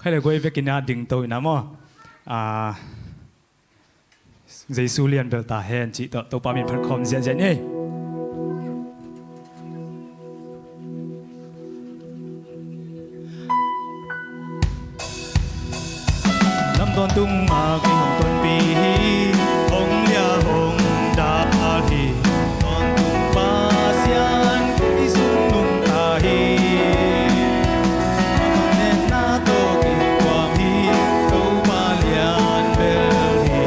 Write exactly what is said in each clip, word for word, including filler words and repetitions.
Khai le guai vekin a dingto ina maw? Ah, Jesu lian bel ta hen cih tawh Topa min phat khawm ziahziah ni ei. Lam tawntung a kei hong tonpi hi, hong lia hong dal hi. Tawntung Pasian kei sung nungta hi. A vangliatna tawh kei kuam hi, Topa lian bel hi.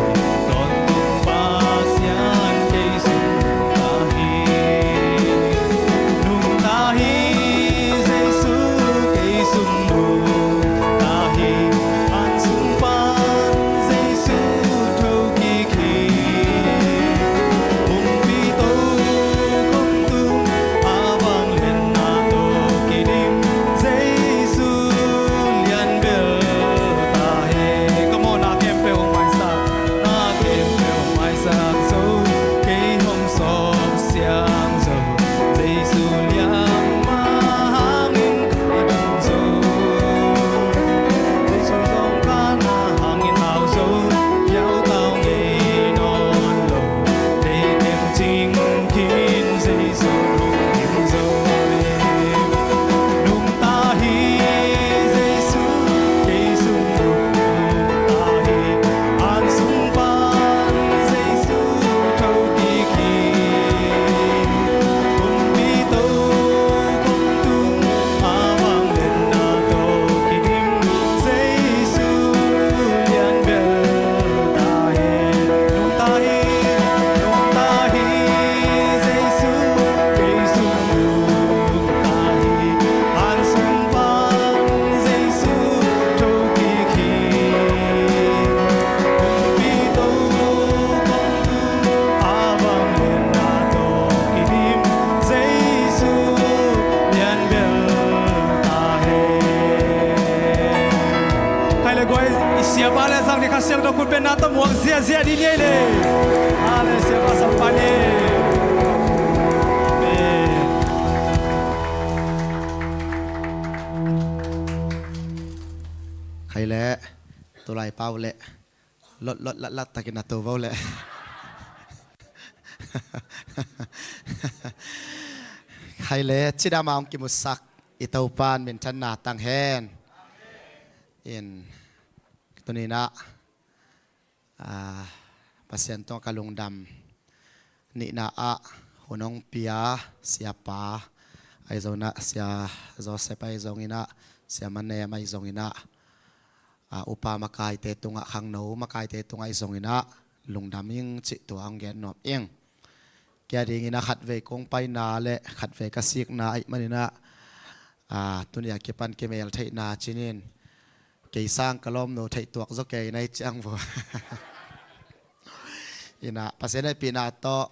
Tawntung Pasian kei sung nungta hi. Nungta hi, Jesu kei sung nungta hi. An sung pan Jesu thokik hi. Pumpi to khong tung a vangliatna tawh kidim, Jesu lian bel ta hi. Come on, na khempeuh hong maisak, na khempeuh hong maisak zo, kei hong sawm siang zo. Jesu lian mah hangin ka dam zo. Jesu zong ka na hangin hau zo. Yautau ngei nawn lo. Dei teng cing khin Jesu lungkim zo. Nungta hi Jesu, kei sung nungta hi. An sung pan Jesu thokik hi. Pumpi to khong tung a vangliatna tawh kidim, Jesu lian bel ta hi. Nungta hi, nungta hi, Jesu kei sung nungta hi. An sung pan Jesu thokik hi. Pumpi to khong tung a vangliatna tawh kidim, Jesu lian bel ta hi. Khai le guai, i siapa le zang ni Kha Siangtho khut bengna tawh muak ziahziah dih ni ei le. Ale siapa sampa ni. Amen. Khai le, tulai pau le, lot lot lat lat takin a to vo le. Khai le, cidam a hong kimusak i Topan minthanna tang hen. In, tuni-in ah, ah, Pasian tungah ka lungdam nihna ah hun hong pia siapa ahi zongin ah, Sia Joseph ahi zongin ah, Sia Manem ahi zongin ah, ah, upa makaite tungah, khangno makaite tungah ahi zongin ah, lungdam ing cih tua hong gen nuam ing. Kei a dingin ah khatvei kong paina le khatvei ka sikna ahih manin ah, ah, tuni a kipan kimel theihna cinin kei sang ka lawmnu theih tuak zaw kei na hih ciang vua. In ah Pasian hehpihna tawh,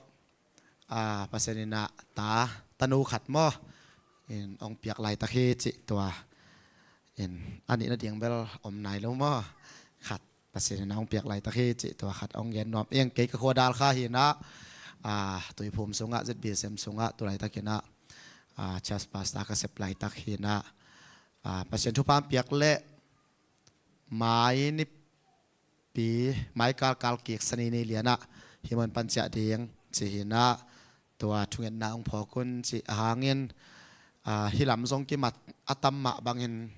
ah, Pasian in ah ta, tanu khat maw, in hong piak laitak hi cih tua. In a nihna ding bel om nai lo maw. Khat Pasian in ah hong piak laitak hi cih tua khat hong gen nuam ing. Kei ka khua Dalkha hi-in ah, ah, Tuiphum sungah, Z B S M sungah, tu laitakin ah, ah, church pastor ka sep laitak hi-in ah, ah, Pasian thupha hong piak leh mai nipi, mai kalkal kik Sani ni lianah hih mun pan ciah ding ci hi-in ah, tua thungetna hong phawk un cih a hangin, ah, hih lam zong kimat a tam mah bangin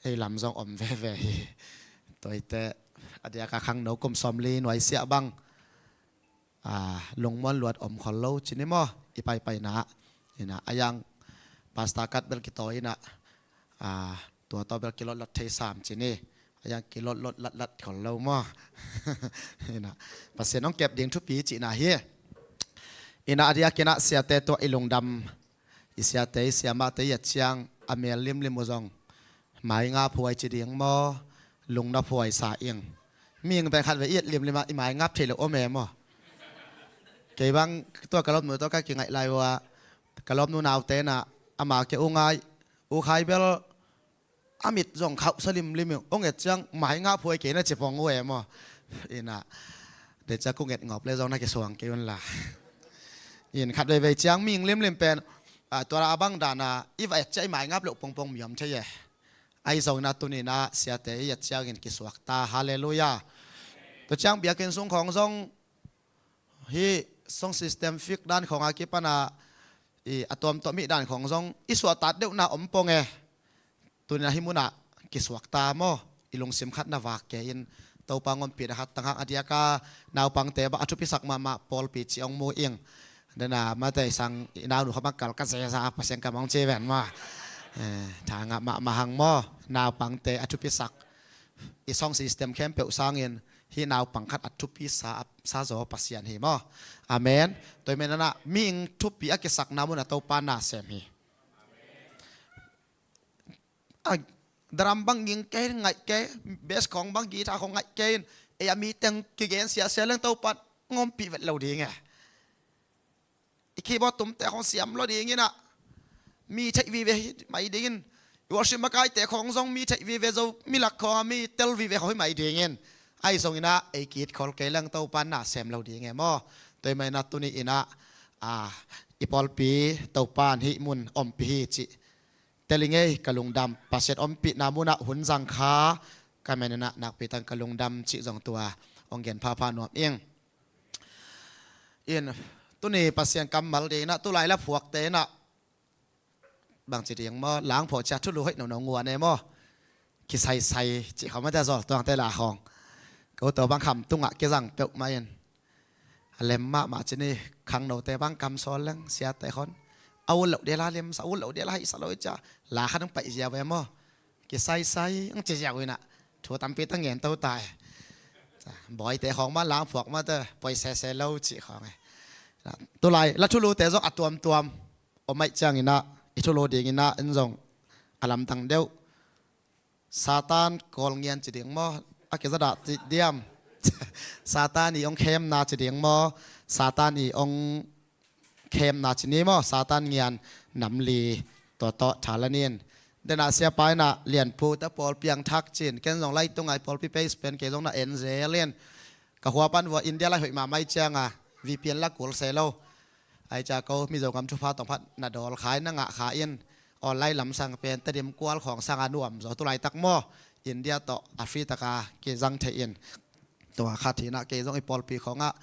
ei lam zong om veve hi. Tua hi teh, a diak a khangno kum sawmli nuaisiah bang, ah, lungmuan luat om khol lo ci ni maw, i paipaina. In ah a yang pastor kat bel kitawi in ah, ah, tua tawh bel kilotlot thei sam ci ni. A yang kilotlot latlat khol lo maw. In ah Pasian hong kep ding thupi cihna hi. In ah a diakin ah siate tungah i lungdam, i siate, i siamahte i et ciang a mel limlim uh zong mai ngap huai ci ding maw, lungnop huai sa ing. Mihing pen khatvei i et limlim ah i mai ngap thei lo om e maw. Kei bang tua ka lawmnu tawh ka kingaih lai uh ah, ka lawmnu naute in ah, ama kia U Ngai, U Khai bel a mit zong khauhsa limlim ing, hong et ciang mai ngap huai kei na ci pong uh e maw. In ah, de ciang kong et ngawp le zong na kisuang kei un la. In khat veivei ciang mihing limlim pen, ah, tua a bang dan a i va et ciang i mai ngap loh pongpong mi om thei e. Ahi zongin ah tuni-in ah siate i et ciangin kisuak ta. Halleluiah. Tua ciang biakinn sung khawng zong hih sound system fix dan khawng a kipan ah i a tuamtuam hih dan khawng zong i suahtak deuhna om pong e. Tuni-in ah hih munah kisuak ta maw. I lungsim khat na vak kei in, Topa hong ompihna khat tanghang a diak a naupangte bang a thupisak mahmah pawlpi cih hong mu ing. Dena mate sang i naunu kha bang kal ka zeza Pasian kam hong ci ven maw. Eh, tha ngah mahmah hang maw. Naupangte a thupisak, i sound system khempeuh sangin hih naupang khat a thupisa a sa zaw Pasian hi maw. Amen. Tua ahih manin ah mihing thupi a kisakna munah Topa na sem hi. A drum bang ging kei, ngaih kei, bass khawng bang, guitar khawng ngaih kei in, ei a mi teng kigen siasia leng Topa hong ompih vet lo ding e. I keyboard tumte khawng siam lo dingin ah mi theih vive hi mai dingin, i worship makaite khawng zong mi theih vive zo, mi lak khawng a mi tel vive khawng hi mai dingin, ahi zongin ah ei ki-it khol kei leng Topa na sem lo ding e maw. Tua ahih manin ah tuni-in ah, a, i pawlpi Topa in hih mun ompih hi cih tel ing ei, ka lungdam. Pasian ompihna munah hun zang kha ka meninah nakpi takin ka lungdam cih zong tua hong gen phapha nuam ing. In, tuni Pasian kammal dinginah tulai la phuakte inah bangci ding maw, langphaw cia thulu hoih nono nguan e maw. Kisaisai cih khawm a tia zawl tuangte la khawng. Ko tua bang kham tungah kizang peuhmah in. A lem mahmah ci ni, khangnote bang kamsawl leng siate khon a ut loh dela lemsa, ut loh dela haihsa lo i cia la khat hong paih ziau e maw. Kisaisai hong ci ziau inah thu tampi ta ngen to ta e. Bawite khawng mah langphuak mah te poi sese lo cih khawng e. Tulai la thulute zong a tuamtuam om aih cianginah i thulu dinginah in zong a lamdang deuh. Satan kawlngian ci ding maw, a kizadah ci diam? Satan i hong khemna ci ding maw? Satan i hong khemna ci ni maw? Satan ngian namli tua tawh tha la nin. Denah siapa inah lianphu te pawl piangthak cin, ken zong laitungai pawlpi page pen kei zong na en zel in. Ka hua pan vua India lai hoih mahmah i cianga V P N la kul se lo. Ai cia ko Mizo gam thupha tawng phat na dawl kha in, na ngah kha in, online lamsang pen Tedim kual khawng sanga nuam zaw tulaitak maw. India tawh a free taka kizang thei in. Tua khat hinah kei zong i pawlpi khawngah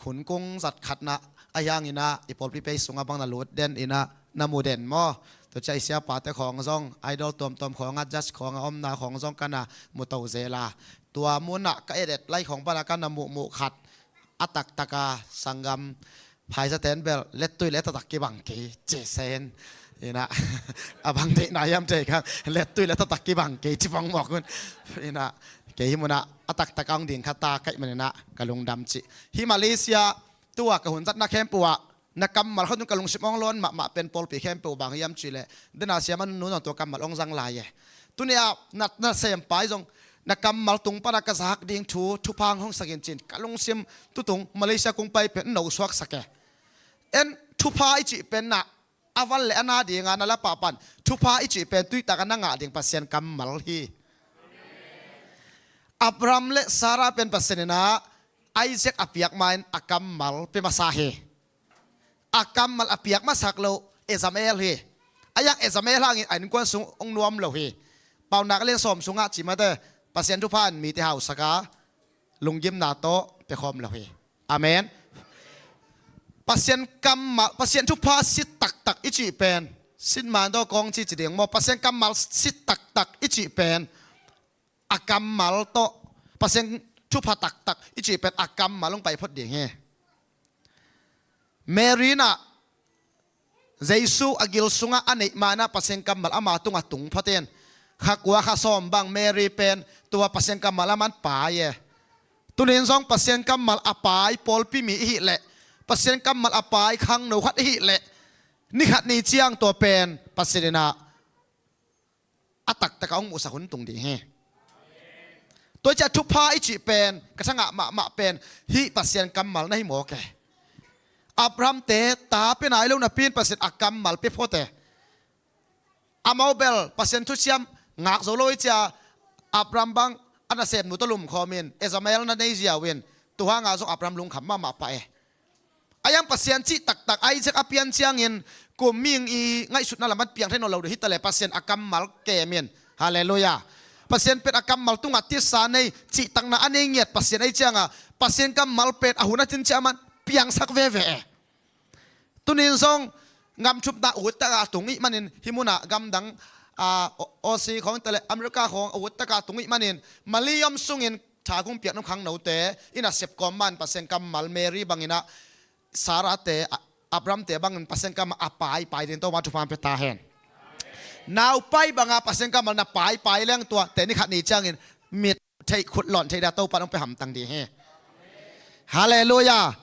hun kung zat khatna a hianginah i pawlpi page sungah bang na lut den inah na mu den maw. Tua cia i siapate khawng zong idol tuamtuam khawngah judge khawngah omna khawng zong kana mu to zela. Tua munah ka edet lai khawng pana kana muhmuh khat a taktaka sanggam phaisa ten bel lettui le tatak kibang kei ci sen. Inah a bang deihna hiam thei kang, lettui le tatak kibang kei ci pong mawk un. Inah kei hi munah a taktaka hong ding kha ta kaih maninah ka lungdam cih. Hi Malaysia tua ka hun zatna khempeuh ah na kammal khawng tung ka lungsim hong lawn mahmah pen pawlpi khempeuh bang hiam cihleh dena siama nunung tua kammal hong zang lai e. Tuni-ah na, na sempai zong na kammal tung pana ka zak ding thu thupha hong sakin cin ka lungsim tutung Malaysia kung pai pen no suaksak e. En thupha i cih pen na a val le a na dinga na la pahpan thupha i cih pen tuitaka na ngah ding Pasian kammal hi. Abraham le Sarah pen Pasian inah Isaac a piak ma-in a kammal pia masa hi. A kammal a piak masak lo Ishmael hi. A hiang Ishmael hangin a innkuan sung hong nuam lo hi. Paunak lian sawm sungah cimate Pasian thupha in mite hausaka lunggimna tawh piakhawm lo hi. Amen. Pasian kammal, Pasian thupha sit taktak i cih pen, sit man tawh kawng ci ci ding maw, Pasian kammal sit taktak i cih pen a kammal tawh, Pasian thupha taktak i cih pen a kammal hong pai phot ding hi. Mary inah Jesu a gil sungah a neih manah Pasian kammal ama tungah tung photin kha kua kha sawm bang Mary pen tua Pasian kammal aman pai e. Tunin zong Pasian kammal a pai pawlpi mi i hih leh, Pasian kammal a pai khangno khat i hih leh, ni khat ni ciang tua pen Pasian inah a taktaka hong muhsak hun tung ding hi. Tua ciah thupha i cih pen ka thangah mahmah pen hih Pasian kammal na hi mawk e. Abraham te ta pia nai lo napi in Pasian a kammal pia phot e. Amau bel Pasian thuciam ngak zo lo i cia Abraham bang a nasepnu tawh lumkhawmin Ishmael na nei ziau in tua hangah zong Abraham lungkham mahmah pah e. A hiang Pasian cih taktak Isaac a pian ciangin kum mihing i ngaihsutna lamah piang thei nawn lo ding hi taleh Pasian a kammal kemin Halleluiah. Pasian pen a kammal tungah tisa nei, cihtakna a nei ngiat Pasian ei cianga, Pasian kammal pen a hun a cin ciah man piangsak veve e. Tunin zong gamthupna uttaka tung ih manin, hih munah gamdang, a, Aussie khawng tale America khawng a uttaka tung ih manin, mali om sungin tha kung piak nung khangnote in a sep kawm man Pasian kammal Mary banginah Sarah te, a, Abraham te bangin Pasian kammal a paipai ding Topa thupha pia ta hen. Naupai banga Pasian kammal na paipai leng tua te ni khat ni ciangin mit theih khut lawn theih dia Topa hong pia hamtang ding hi. Halleluiah.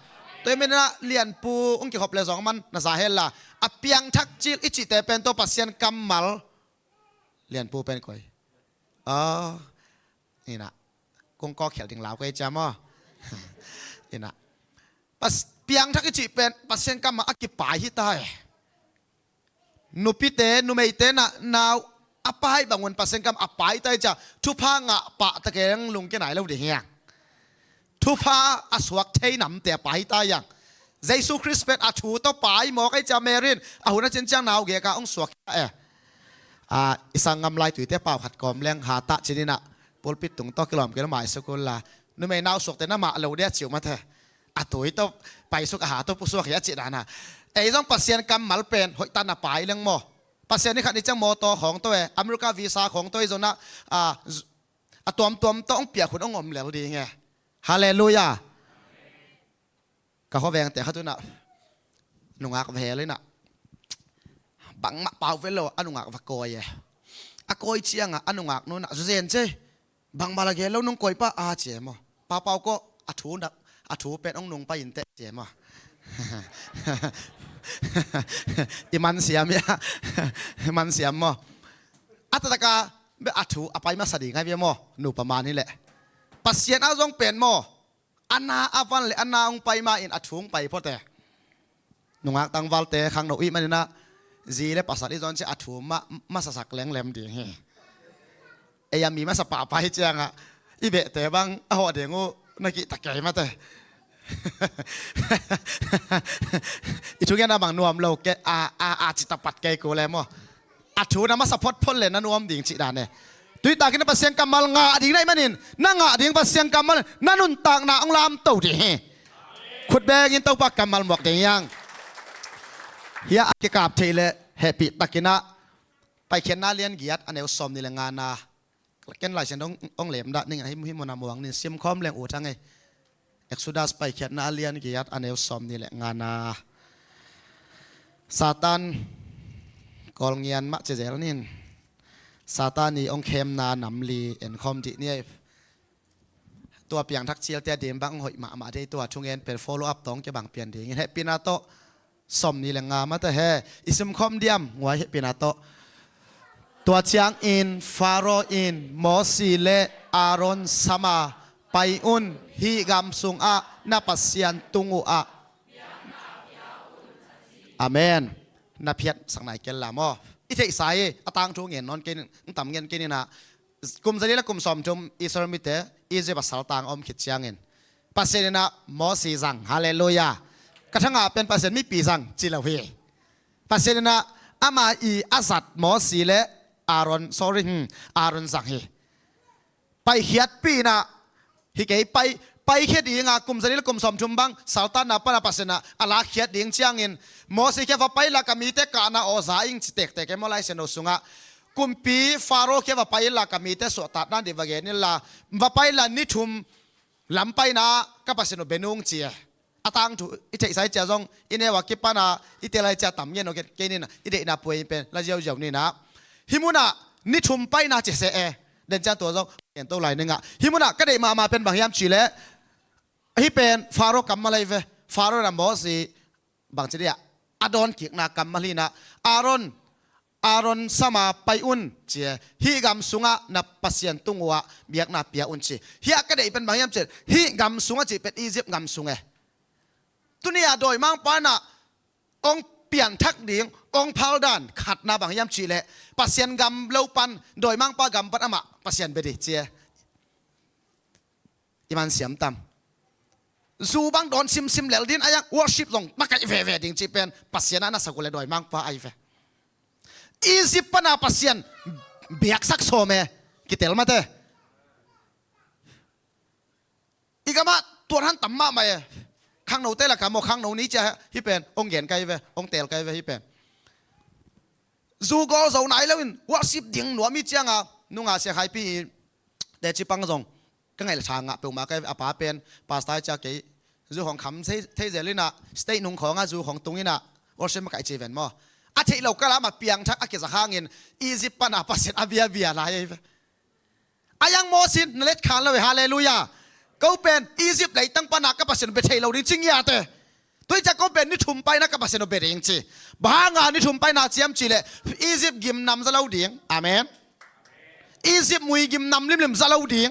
Tua ih maninah Lianpu hong kikhop le zong man na za hella a piangthak cil i cihte pen tua Pasian kammal. Lianpu pen koi. Aw. Inah kung kawk khialh ding lau kei cia maw? Inah piangthak i cih pen Pasian kammal a kipai hi ta e. Nupite numeite nah nau a pai bangun Pasian kammal a pai ta i cia thupha ngah pah ta keng lungkia nai lo ding hiang. Thupha a suak thei namte a pai ta hiang. Jesu Khrist pen a thu tawh pai mawk ei cia Mary in a hun a cin ciang nau geka hong suak hi ta e. A, i sang ngam lai tuite pau khat kawm leng hatah cininah pulpit tung tawh kilawm kilawm mai sukul la numei nau suakte na mah lo dia ciu mate. A tui tawh paisuk a ha tawh pusuak hi a cih dana. Ei zong Pasian kammal pen hoih tan a pai leng maw? Pasian ni khat ni ciang mawtaw khawng tawh e, America visa khawng tawh ei zonah, a, a tuamtuam tawh hong piak hun hong om lel ding e. Halleluiah. Ka khuavengte khat unah nungak va hel inah bangmah pau vel lo a nungak va kawi e. A kawi ciangah a nungak nunah zuzen cei bangmah la gel lo nung kawi pa a ci e maw? Papau kawh a thu nak a thu pen hong nung pai inteh ci e maw? I mansiam ia i mansiam maw? A tataka a thu a pai masa ding ngai bia maw? Nupa man hi leh Pasian a zong pen maw? A na a van le a na hong pai ma in a thu hong pai phawte. Nungak tangvalte khangno ih maninah zi le pasal ih zon ciah a thu mah masasak lenglem ding hi. Ei a mi masa pahpah hi ciangah i behte bang a hawh ding uh na kihta kei mate. I thungetna bang nuam lo ke a a a citapat kei ku le maw? A thu na masa photphot le na nuam ding cih dan e. Tuitakin na Pasian kammal ngah ding na ih manin na ngah ding Pasian kammal na nuntakna hong lamto ding hi. Khut bengin Topa kammal muak ding hiang. Hiah a kikap theih le hehpih takinah Paikhiatna lian giat a neu sawm ni le ngana. Ken Lai Siangtho hong lemdah ning a hih munah muang nin simkhawm leng ut hang ei. Exodus Paikhiatna a lian giat a neu sawm ni le ngana. Satan kawlngian mah cizel nin Satan i hong khemna nam li enkhawm dih ni ei. Tua piangthak cialte a dim bang hoih mahmah dei tua thungen pen follow up tawng ke bang pian dingin hehpihna tawh sawm ni le nga mate he i simkhawm diam nguai hehpihna tawh. Tua ciangin Faro in Mosi le Aaron sama pai un hih gam sungah na Pasian tung uh ah. Amen. Na phiat sak nai kel la maw? I theihsa hi a tangthu ngen nawn kei nin, tam ngen kei ninah kum zali le kum sawmthum Israel mite Egypt a saltang a om khit ciangin Pasian inah Mosi zang, halleluiah. Ka thangah pen Pasian mipi zang ci lo hi. Pasian inah ama i a zat Mosi le Aaron, sorry, hmm, Aaron zang hi. Paikhiatpih inah hi kei pai, paikhia dinga kum zali le kum sawmthum bang saltanna pana Pasian inah a lakkhiat ding ciangin Mosi khia va pai la ka mite kahna aw za ing ci tektek e maw Lai Siangtho sungah. Kumpi Faro khia va pai inla ka mite suahtakna dih va gen inla va pai la ni thum lam paina ka Pasian uh be nung ci e. A tangthu i theihsa i cia zong i neu a kipana i tel a i cia tam ngen uh kei nina i deihna puai in pen la ziauziau nina. Hih munah ni thum paina ci seh e. Den cia tua zong ngen to lai ningah hih munah ka deih mahmah pen bang hiam cih leh hih pen Faro kammal ahi ve. Faro na Mosi bangci dia a dawnkikna kammal hinah Aaron, Aaron sama pai un ci e. Hih gam sungah na Pasian tung uh ah biakna pia un ci. Hiah ka deih pen bang hiam cih hih gam sungah cih pen Egypt gam sung e. Tuni a dawimangpa inah hong pianthak ding hong phaldan khatna bang hiam cih leh Pasian gam lo pan dawimangpa gam pan amah Pasian bia dih ci e. I man siam tam. Zu bang dawn simsim lel din a yang worship zong makaih veve ding cih pen Pasian a na sak uh le dawimangpa ahi ve. Egypt pana Pasian biaksak sawm e, kitel mate. I gamah tuanhan tam mahmah e. Khangnote lakah maw, khangno ni cia hih pen hong gen kai ve, hong tel kai ve hih pen. Zu gawl zo nai loin worship ding nuam i cianga nunga sia khaipi i teci pang zong ka ngaih le tha ngah peuhmah kai ve. A pa pen pastor i cia kei zu khawng kham thei, thei zel inah stage nung khawngah zu khawng tung inah worship makaih ci ven maw. A theih lo kala mah piangthak a kiza hangin Egypt pana Pasian a biabia lai ei ve. A yang Moses na let khan lo e, halleluiah. Ko pen Egypt leitang pana ka Pasian bia thei lo ding ci ngiate. Tua i ciah ko pen ni thum paina ka Pasian bia ding ci. Bang hanga ni thum paina ciam cih leh Egypt gimnam za lo ding. Amen. Egypt mui gimnam limlim za lo ding.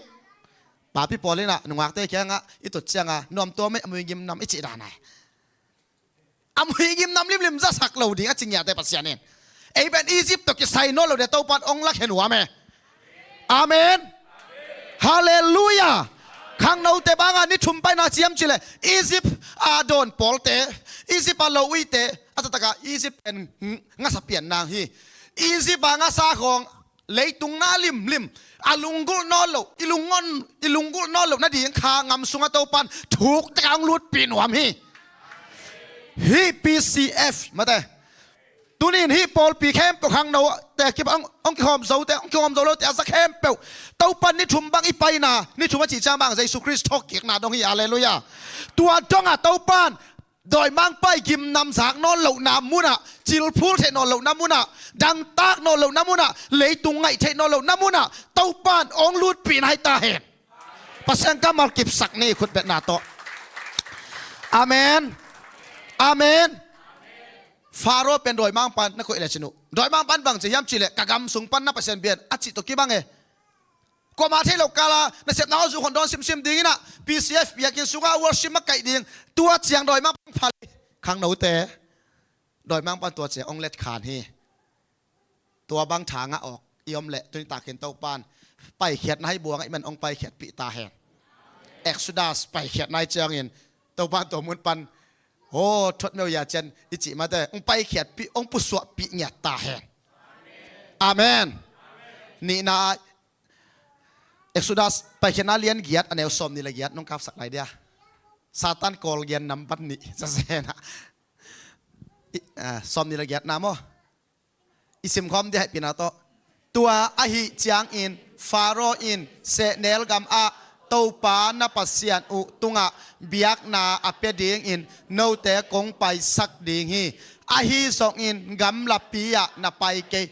Papi pawl inah nungakte kiangah i tut cianga nuamtuam ei, a mui gimnam i cih dan ai. A mui gimnam limlim zasak lo ding a ci ngiate Pasian in. Ei pen Egypt tawh kisai nawn lo ding Topan ong lakhe nuam e. Amen. Halleluiah. Khangnote banga ni thum paina ciam cih leh Egypt a dawn pawlte, Egypt a lo uite, a taktakah Egypt pen ngasa pian nang hi. Egypt a ngasa khawng leitung na limlim a lunggulh nawn lo, i lungngawn, i lunggulh nawn lo nading kha ngam sungah Topan thuk taka hong lutpih nuam hi. Hih P C F mate. Tunin hih pawlpi khempeuh khangnote kip hong, hong kihawm zote, hong kihawm zo lote a za khempeuh Topan ni thum bang i paina, ni thum a cih ciang bang Jesu Khrist thawhkikna dong hi, halleluiah. Tua dongah Topan dawimangpa i gimnam zak nawn lohna munah, cilphul theih nawn lohna munah, dangtak nawn lohna munah, leitung ngaih theih nawn lohna munah Topan ong lutpih nai ta hen. Pasian kammal kipsak ni khutbetna tawh. Amen. Amen. Faro pen dawimangpan na koih le cin uh. Dawimangpan bang ci hiam cih leh ka gam sung pan na Pasian bian a cih tawh kibang e. Kuamah thei lo kala nasepna aw zu khon dawn simsim ding inah P C F biakinn sungah worship makaih ding. Tua ciang dawimangpan phal hi. Khangnote dawimangpan tua ciang ong let khan hi. Tua bang tha ngah awk i om leh tuni takin Topan paikhiatna hai buang ahih man ong paikhiatpih ta hen. Exodus paikhiatna hai ciangin Topan tua mun pan, aw, thuat meuh ia cian i cih mate, ong paikhiatpih, ong pusuahpih ngiat ta hen. Amen. Nihna Exodus paikhiatna lian giat a neu sawm nih le giat nong kapsak lai dia. Satan kawl gian nambat nih zazenah. I, ah, sawm nih le giatna maw? I simkhawm dia haihpihna tawh. Tua ahih ciangin Faro in sehnel gamah Topa na Pasian uh tungah biakna a pia dingin note kong paisak ding hi. Ahi zongin gamlapi-ah na pai kei.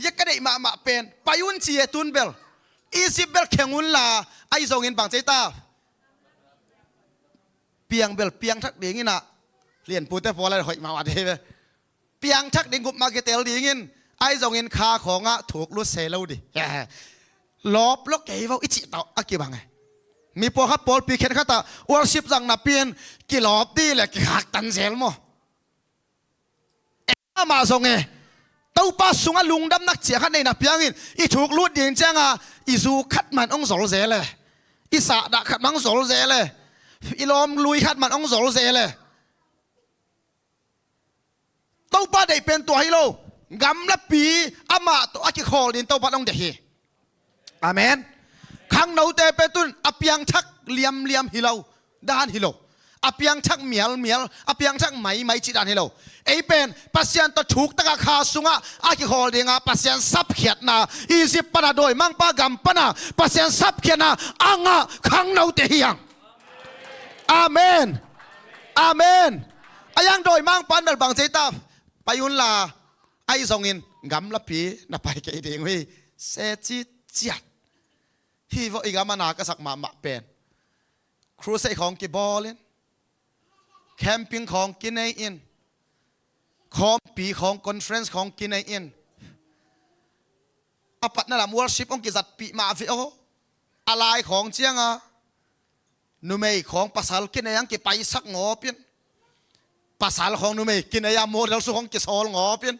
Ia ka deih mahmah pen pai un ci e tun bel. Egypt bel kheng unla, ahi zongin bang cei ta? Piang bel piangthak dingin ah, lianpute pawl a hoih mahmah dei ve. Piangthak ding gupma kitel dingin, ahi zongin kha khawngah thuk lut se lo di. Lawp lo kei vo i cih tawh a kibang e. Mi pawlkhat pawlpi khenkhatah worship zang napi-in kilawp di le kikhaktan zel maw? Amah zong e, Topa sungah lungdamna ciang khat nei napi-in i thuk lut ding cianga i zu khat man ong zol zel e. I sahdah khat man ong zol zel e. I lawm lui khat man ong zol zel e. Topa deih pen tua hi lo. Gamlapi amah tawh a kikhawl ding Topa ong deih hi. Amen. Khangnote pen tun a piangthak liamliam hi lo, dan hi lo. A piangthak mialmial, a piangthak maimai cih dan hi lo. Ei pen Pasian tawh thuktakah kha sungah a kikhawl dinga Pasian sapkhiatna, Egypt pana dawimangpa gam pana Pasian sapkhiatna a ngah khangnote hi hang. Amen. Amen. A yang dawimangpan bel bang cei ta? Pai unla, ahi zongin gamlapi na pai kei ding uh hi. Se ciciat. Hi vo i gam a na ka sak mahmah pen. Crusade khawng kibawlin, camping khawng kinei-in, khawmpi khawng, conference khawng kinei-in, a patna lam worship hong kizatpih mah ve aw. A lai khawng cianga numei khawng pasal kinei ang kipaisak ngawpin, pasal khawng numei kinei a model sung khawng kisawl ngawpin,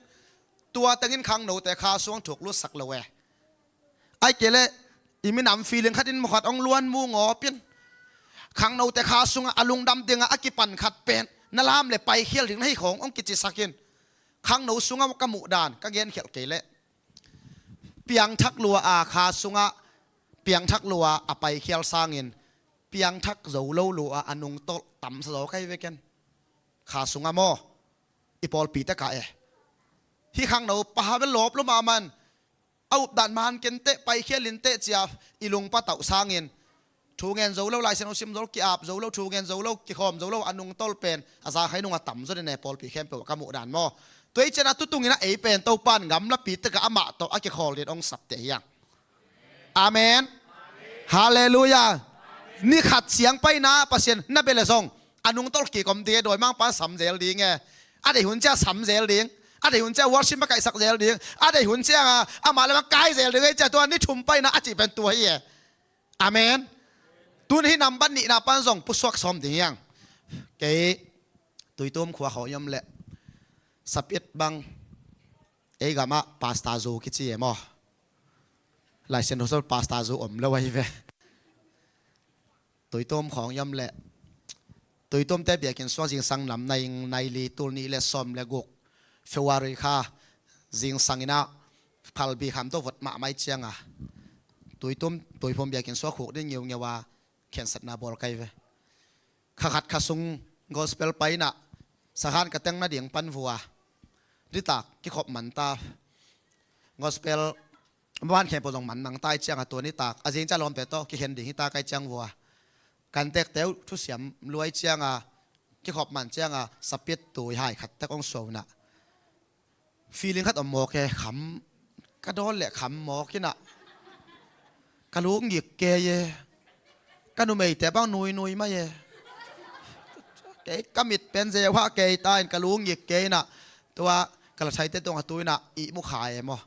tua tengin khangnote kha sung thuk lutsak lo e. Ai kei leh i minam feeling khatin mukhat hong luan mu ngawpin, khangnote kha sungah a lungdam dingah a kipan khat pen na lam le paikhial ding na hi khawng hong kicisakin, khangno sungah ka muh dan ka genkhialh kei leh piangthak lua a kha sungah piangthak lua a paikhial sangin piangthak zo lo lua a nungtolh tamsa zaw ka hi ve ken. Kha sungah maw i pawlpi tekah e. Hih khangno paha ve lawp lo mahmah in a updan man kenteh paikhial inteh cia i lungpa tauh sangin thu ngen zo lo, Laisiangtho sim zo lo, ki-ap zo lo, thu ngen zo lo, kikhawm zo lo a nungtolh pen a za khai nungah tamzaw ding e, pawlpi khempeuh ah ka muh dan maw. Tua hi ciangin a tutung in a ei pen Topa in gamlapi tekah amah tawh a kikhawl ding hong sapteh hi hang. Amen. Halleluiah. Ni khat siang paina Pasian na bia leh zong a nungtolh kik om ding e, dawimangpa sam zel ding e. A deih hun ciang sam zel ding. A deih hun ciang worship makaihsak zel ding. A deih hun ciang a, amah le amah kai zel ding e, cia tua ni thum paina a cih pen tua hi e. Amen. Tun hih nambat nihna pan zong pusuak sawm ding hi hang. Kei Tuitum khua khawng i om leh Sapit bang ei gamah Pastor Zu kici e maw. Laisiangtho sung Pastor Zu om lo ahi ve. Tuitum khawng i om leh Tuitumte biakinn suak zingsang nam nai, nai li, tul nih le sawm le guk February kha zingsang in a phalbi kham tawh vot mahmah ciangin Tuitum, Tuiphum biakinn suak khuk ding ngiungeu a khensatna bawl ka hi ve. Kha khat kha sung gospel pai in a sakhan ka teng nading pan vua. Nitak kikhop man ta. Gospel van khempeuh zong man mang ta hi ciangin tua nitak a zing ciang lawmte tawh kikhen ding hi ta ka hi ciang vua. Kan tekte uh thusiam lua hi ciangin kikhop man ciangin Sapit tui hai khat tek hong suah in a. Feeling khat om mawk e, kham ka dawn leh kham mawk in a, ka lungngik kei e. Ka numeite bang nuinui mai e. Kei ka mit pen zeu hah kei ta in ka lungngik kei in a, tua ka la thaite tungah tu in a ihmu kha e maw.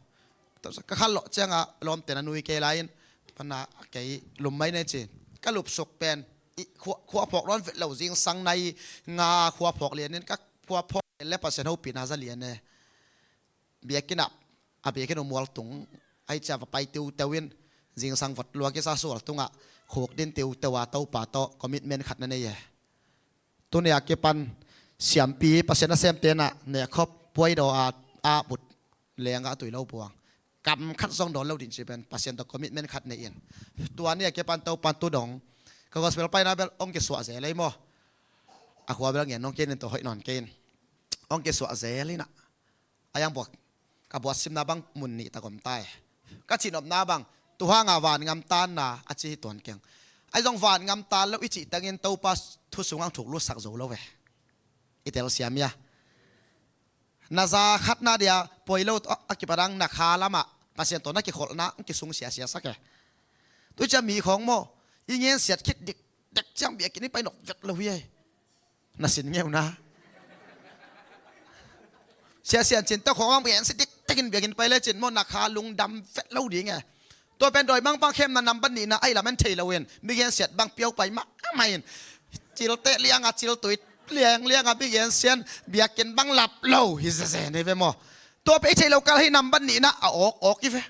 Ka khat lawh ciangin lawmte na nui kei lai in, pana kei lum mai ne ci. Ka lupsuk pen i khua, khua phawk dawn vet lo, zingsang nai nga khua phawk lian in ka khua phawk lian le Pasian hopihna za lian e. Biakinn ah, a biakinn uh mual tung ahi ciang va pai tiuteu in, zingsang vot lua kisa sual tungah khuk din tiuteu a Topa tawh commitment khat na nei e. Tuni a kipan siampi Pasian nasemte in a nekkhop puaidaw a, a but lengah a tui lo buang. Kam khat zong dawn lo ding ci pen Pasian tawh commitment khat nei in. Tua ni a kipan Topa in tu dong ka gospel paina bel hong kisuah zel ei maw. A khua bel ngen hong kei in, tua hoih nawn kei in. Hong kisuah zel in a. A yang buak, ka buatsimna bang mun nih tak om ta e. Ka cihnopna bang, tu hanga vangam tanna a ci hi tuan keng. Ahi zong vangam tan lo i cih tengin Topa thu sungah thuk lutsak zo lo ve. I telsiam ia. Na za khatna dia poi lo a kipadang na kha lamah Pasian tawh na kikholhna hong kisung siasia sak e. Tu ciang mi khawng maw, i ngensiat khit dikdek ciang biakinn i pai nop vet lo hi e. Na sin ngeuna. Sia Sian Cin tawh khawng bang gen si diktakin biakinn pai lecin maw, na kha lungdam vet lo ding e. Tua pen dawimangpa khemna nambat nihna ahi lamen thei loin mi gensiat bang piau pai mahmah in, cilte lianga, ciltui liang lianga mi gensian biakinn bang lap lo hi zezen hi ve maw. Tua pen i thei lo kal hi, nambat nihna a awk awk hi ve.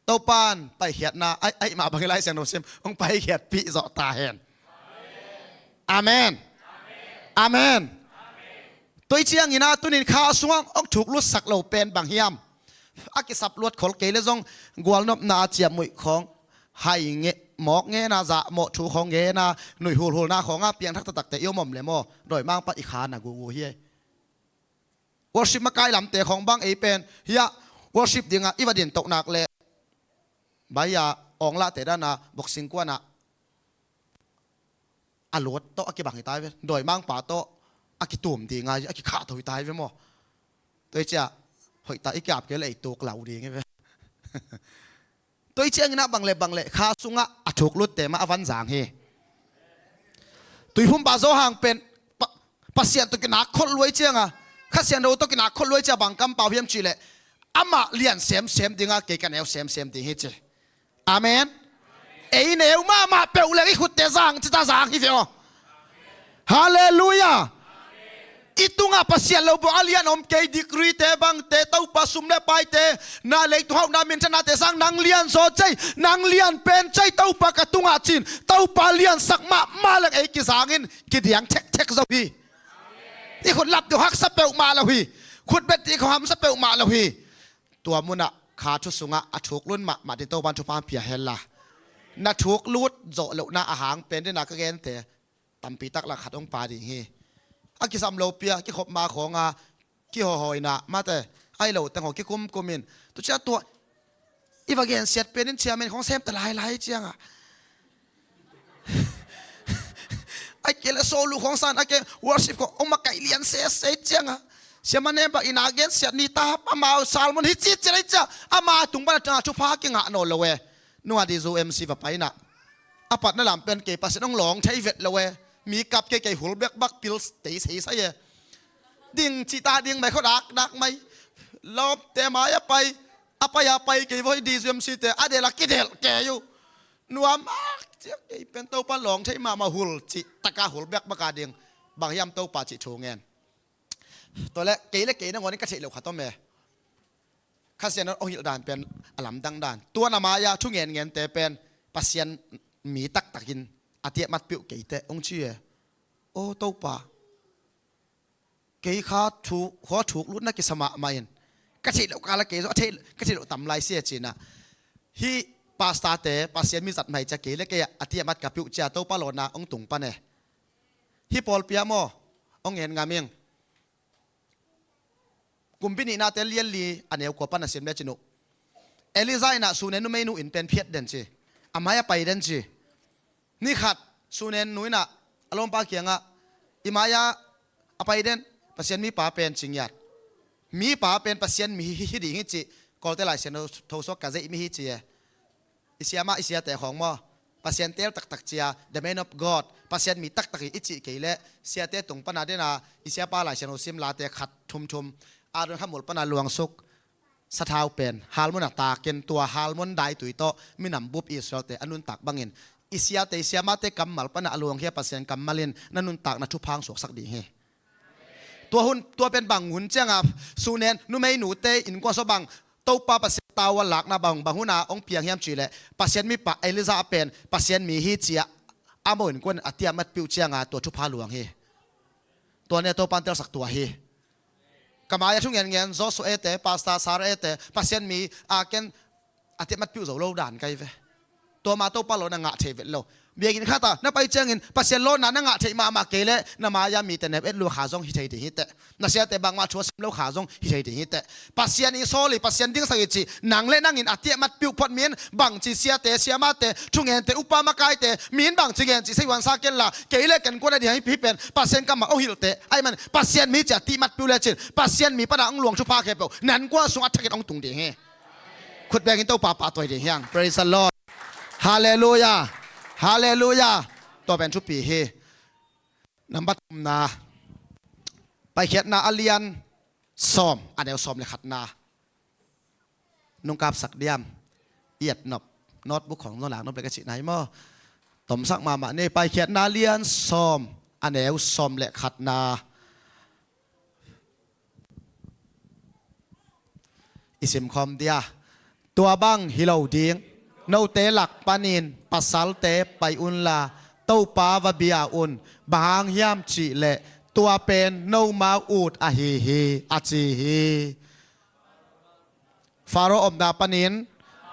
Topan paikhiatna a, a, mah bang i Lai Siangtho sim hong paikhiatpih zawh ta hen. Amen. Amen. Tua hi ciangin a tunin kha sungah hong thuk lutsak lo pen bang hiam? A kisap luat khol kei le zong gualnopna a ciammuih khawng, hai nge, mawk ngena zah mawh thu khawng ngena, nuih hulhulna khawngah piangthak taktakte i om om le maw, dawimangpa i kha na gugu hi e. Worship makai lamte khawng bang ei pen hiah worship dingah i va din tohnak le bai-a awnglahte dana boxing kuanah a luat tawh a kibang hi ta hi ve. Dawimangpa tawh a kitum dinga a kikhah tho hi ta hi ve maw. Tua hi ciah hoihta i kiap kei le ei tuk lau ding hi ve. Tua hi ciangin ah bang le bang le kha sungah a thuk lutte mah a van zang hi. Tuiphumpa Zawhang pen Pa-, Pasian tawh kinak kholh luai cianga, Kha Siangtho tawh kinak kholh luai cianga bang kampau hiam cihleh, amah lian semsem dinga kei ka neu semsem ding hi ci. Amen. Ei neu mahmah peuh leng i khutte zang cita zang hi ve aw. Halleluiah. I tungah Pasian lo buang a lian om kei, degree-te bangte, Topa sum le paite, na leitung hauhna minthanate sang nang lian zaw cei, nang lian pen cei Topa ka tungah cin, Topa liansak mahmah leng ei kizangin kidiang thekthek zo hi. I khut lap ding haksa peuhmah lo hi. Khut bet ding kho hamsa peuhmah lo hi. Tua munah kha thu sungah a thuk lut mahmah ding Topan thupha pia hen la. Na thuk lut zawh lohna a hang pen dena ka gente tampi tak lak khat hong pha ding hi. A kisam lo pia, kikhop ma khawng a, kihawhawh in ah, mate, ai lo teng haw kikumkum in. Tu ciang tua i va gensiat pen in chairman khawng sem ta lailai ciang a, ai kei le solo khawng san, ai kei worship khawng hong makaih lian sese ciang a, siama nem bang i na gensiat ni ta, amau sermon hi ci ci lai ciang, ama tung pan a thupha kingah nawn lo e. Nunga di zu M C va pai in ah, a patna lam pen kei Pasian hong lawng thei vet lo e. Mi kap kei, kei hul bekbak, pil tei seisai e. Ding ci ta ding mai, khua dak dak mai. Lawmte mai a pai, a pai a pai kei voi, di zu M C te a del a kidel kei uh. Nuam mak ciang kei pen Topa lawng thei mahmah, hul cih taka hul bekbak a ding. Bang hiam Topa cih thu ngen. Tua le kei le kei nangawn in ka theih loh khat om e. Kha Sian hong hilh dan pen a lamdang dan. Tua na mai-a thu ngen ngente pen Pasian mi taktakin a tiah matpiuh keite hong ci e. Aw Topa, kei kha thu, khaw thuk lutna kisa mahmah in, ka theih loh kal a kei zong a theih, ka theih loh tam lai sia ci-in ah, hih pastor-te Pasian mi zat mai ciang kei le kei a tiah mat ka piuh ciang Topa lawna hong tung pan e. Hih pawlpi ah maw, hong ngen ngam ing. Kumpi nihnate lian li a neu kua pan a siam le cin uh, Elijah in ah Sunen numeinu inn pen phiat den ci, a mai-ah pai den ci. Ni khat Sunen nu in ah a lawmpa kiangah, i mai-ah a pai den, Pasian mipa pen ci ngiat. Mipa pen Pasian mi hi, hi ding hi ci, Kawlte Lai Siangtho suak ka zeih mi hi ci e. I siama, i siate khawng maw, Pasian teel taktak cia, the man of God, Pasian mi taktak hi i cih kei leh, siate tung pana dena i siapa Lai Siangtho sim late khat thum thum, Aaron khamul pana luangsuk sathau pen halmun a takin, tua halmun daitui tawh minam bup Israelte a nuntak bangin, i siate, i siamate kammal pana a luangkhia Pasian kammal in na nuntakna thupha hong suaksak ding hi. Tua hun, tua pen bang hun ciangah Sunen numeinu te innkuan sung bang Topa Pasian tau a lakna bang, bang huna hong piang hiam cih leh, Pasian mipa Elijah pen Pasian mi hi cia a mo innkuan a tiah matpiuh ciangah tua thupha luang hi. Tua ne Topa in telsak tua hi. Ka mai-ah thu ngen ngen Joshua te, Pastor Sarah te, Pasian mi a ken a tiah matpiuh zo lo dan kai ve. Tua ma Topa lawna ngah thei vet lo. Biakinn khat ah na pai ciangin Pasian lawna na ngah theih mahmah kei leh, na mai-ah mite nep et lua kha zong hi thei ding hi teh. Na siate bangmah thu a sim lo kha zong hi thei ding hi teh. Pasian i sawl hi, Pasian dingsak hi cih nang le nangin a tiah matpiuh phot mi in, bangci siate, siamate, thungente, upa makaite, mi in bangci gen cih sei huansa ken la, kei le ken kuan a ding hi pen Pasian kamah hong hilhte. Ahih man Pasian mi cih a tiah matpiuh lecin Pasian mi pana hong luang thupha khempeuh na innkuan sungah a thakin hong tung ding hi. Khut bengin Topa pahtawi ding hiang. Praise the Lord. Halleluiah. Halleluiah. Tua pen thupi hi. Nambat thumna, Paikhiatna a lian sawm, a neu sawm le khatna. Nung kapsak diam? I et nop. Notebook khawng zong lak nop le ka cihna hi maw? Tomsak mahmah ni. Paikhiatna a lian sawm, a neu sawm le khatna. I simkhawm dia. Tua bang hi lo ding. Note lak panin pasalte pai unla, Topa va bia un. Bang hang hiam cih leh tua pen nomau ut ahi hi, a ci hi. Pharaoh omna panin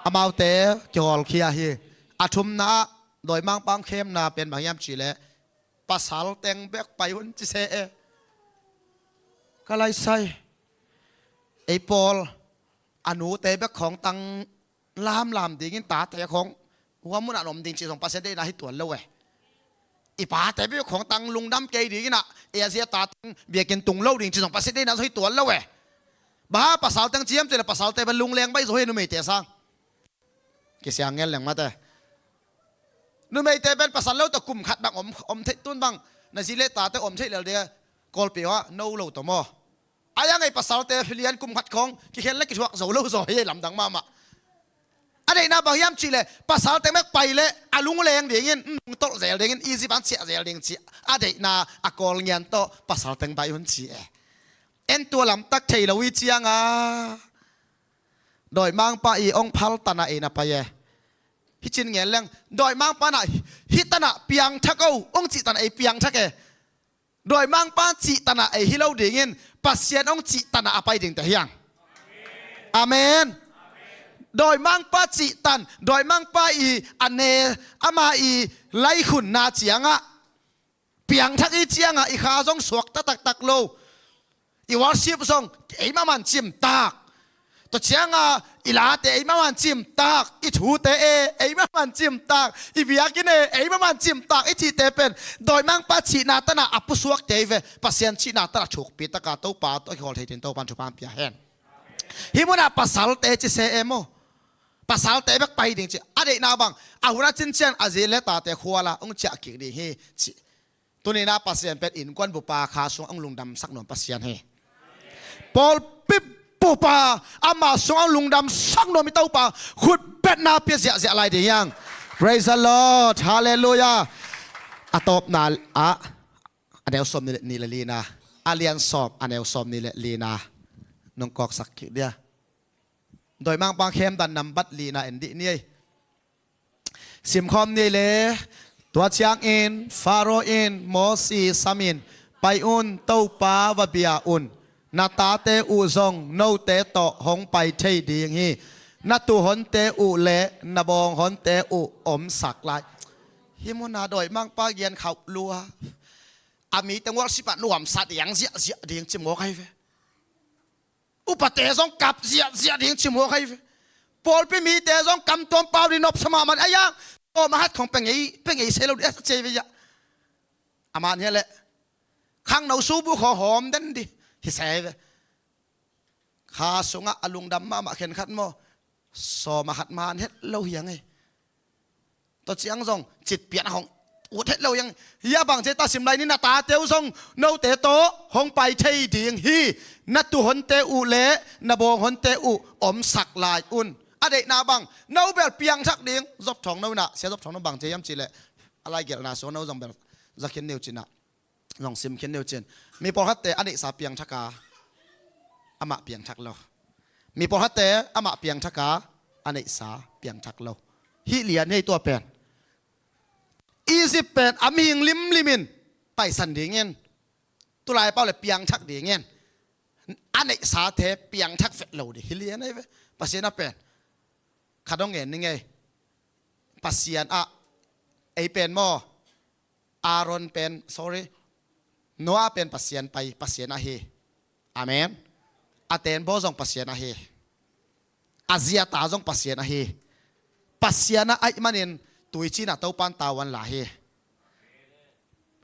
amaute kihawlkhia hi. A thumna ah dawimangpa hong khemna pen bang hiam cih leh, pasal teng bek pai un ci se e. Ka laisai. Ei pawl a nute bek khawng tang lamlam dingin, tate khawng hua munah na om ding cih zong Pasian deihna hi tuan lo e. I pate bek khawng tang lungdam kei dingin ah, ei a zia tate biakinn tung lo ding cih zong Pasian deihna zong hi tuan lo e. Bang hang pasal teng ci hiam cih leh, pasalte pen lungleng baih zo hi, numeite sang. Kisiang ngel leng mate. Numeite pen pasal lo tawh kum khat bang om, om theih tun bang, na zi le tate om theih lel ding a, Kawlpi ah no lo tawh maw. A yang ei pasalte lian kum khat khawng kikhen le kithuak zo lo zaw hi, lamdang mahmah. A deihna bang hiam cih leh, pasal teng bek pai leh a lungleng dingin, lungtolh zel dingin, Egypt an ciah zel ding cih a deihna a Kawl ngian tawh pasal teng pai un ci e. En tua lamtak thei lo i cianga dawimangpa i hong phal tana ei na pai e. Hih cin ngen leng, dawimangpa na hih tana piangthak o hong cih tana ei piangthak e. Dawimangpa cih tana ei hi lo dingin, Pasian hong cih tana a pai ding teh hiang. Amen. Dawimangpa cihtan, dawimangpa i a ne, ama i laikhunna ciangah piangthak i ciangah i kha zong suakta taktak lo. I worship zong ei mahmah cimtak. Tua ciangah i late ei mahmah cimtak, i thute e ei mahmah cimtak, i biakinn e ei mahmah cimtak i cihte pen dawimangpa cihna tanah a pusuakte hi ve. Pasian cihna tanah thukpi taka Topa tawh kihawl thei dingin Topan thupha pia hen. Hih munah pasalte ci se e maw? Pasalte bek pai ding ci. A deihna bang, a hun a cin ciang a zi le tate khuala hong ciah kik ding hi ci. Tuninah Pasian pen innkuan bupa kha sungah hong lungdamsak nuam Pasian hi. Pawlpi bupa ama sungah hong lungdamsak nuam i Topa khutbetna pia ziahziah lai ding hiang. Praise the Lord. Halleluiah. A tawpna ah a neu sawm nih le lina, a lian sawm a neu sawm nih le lina nong kawksak kik dia. Dawimangpa khemdan nambat lina en dih ni ei. Simkhawm ni le. Tua ciangin Faro in Mosi samin, pai un, Topa va bia un, na tate uh zong note tawh hong pai thei ding hi. Na tuuhonte uh le na bawnghonte uh omsak lai. Hih munah dawimangpa gian khauh lua. A mite worship ah nuamsa ding ziahziah ding ci mawk ahi ve. Upate zong kap ziahziah ding ci mawk ahi ve. Pawlpi mite zong kamtuam pau ding nopsa mahmah ahi a. Aw, mahat khong pengei pengei sei lo ding a ci ve ia. A man hi a leh khangno subu khong hawm den ding hi sei ve. Kha sungah a lungdam mahmah khenkhat maw, sawm a khat man het lo hiang ei. Tua ciang zong citpiakna khong ut het lo hiang. Hia bang ci ta sim lai ni, na tate uh zong note tawh hong pai thei ding hi. Na tuuhonte uh le na bawnghonte uh omsak lai un. A deihna bang, no bel piangthak ding. Zop Thawng No inah, Sia Zop Thawng No bang ci hiam cih leh a laigelhna sung no zong bel zakhin ni uh cinah zong sim khin ni uh cin. Mi pawlkhatte a neihsa piangthak a, amah piangthak lo. Mi pawlkhatte amah piangthak a, a neihsa piangthak lo. Hih lian hi ei tua pen. Egypt pen a mihing limlim in taisan dingin, tulai pau le piangthak dingin, a neihsate piangthak vet lo ding hi lian ahi ve. Pasian a pen khat hong ngen ning ei. Pasian ah, ei pen maw, Aaron pen, sorry, Noah pen Pasian pai Pasian ahi. Amen. A tenbaw zong Pasian ahi. A ziata zong Pasian ahi. Pasian a aih manin tuicinah Topan tavuan la hi.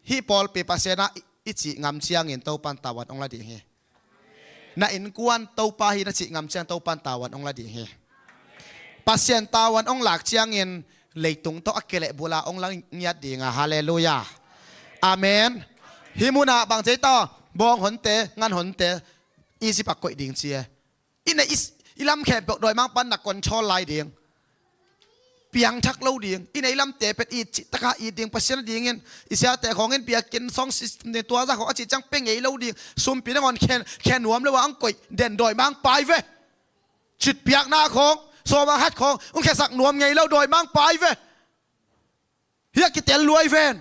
Hih pawlpi Pasian ah i, i cih ngam ciangin Topan tavuan hong la ding hi. Na innkuan Topa hi na cih ngam ciang Topan tavuan hong la ding hi. Pasian tavuan hong lak ciangin leitung tawh a keleh bula hong la ngiat dinga. Halleluiah. Amen. Hih munah bang ci ei ta, bawnghonte nganhonte Egypt a koih ding ci e. I neih i, i lam khempeuh dawimangpan na control lai ding. Piangthak lo ding. I neih lamte pen it cih taka it ding, Pasian a dingin. I siate khawngin biakinn song system ding, tua za khawng a cih ciang pia ngei lo ding. Sumpi nangawn khen, khen nuam lo a ang koih den dawimangpa hi ve. Citpiakna khawng, sawm a khat khawng hong khesak nuam ngei lo dawimangpa hi ve. Hia kitel luai ven.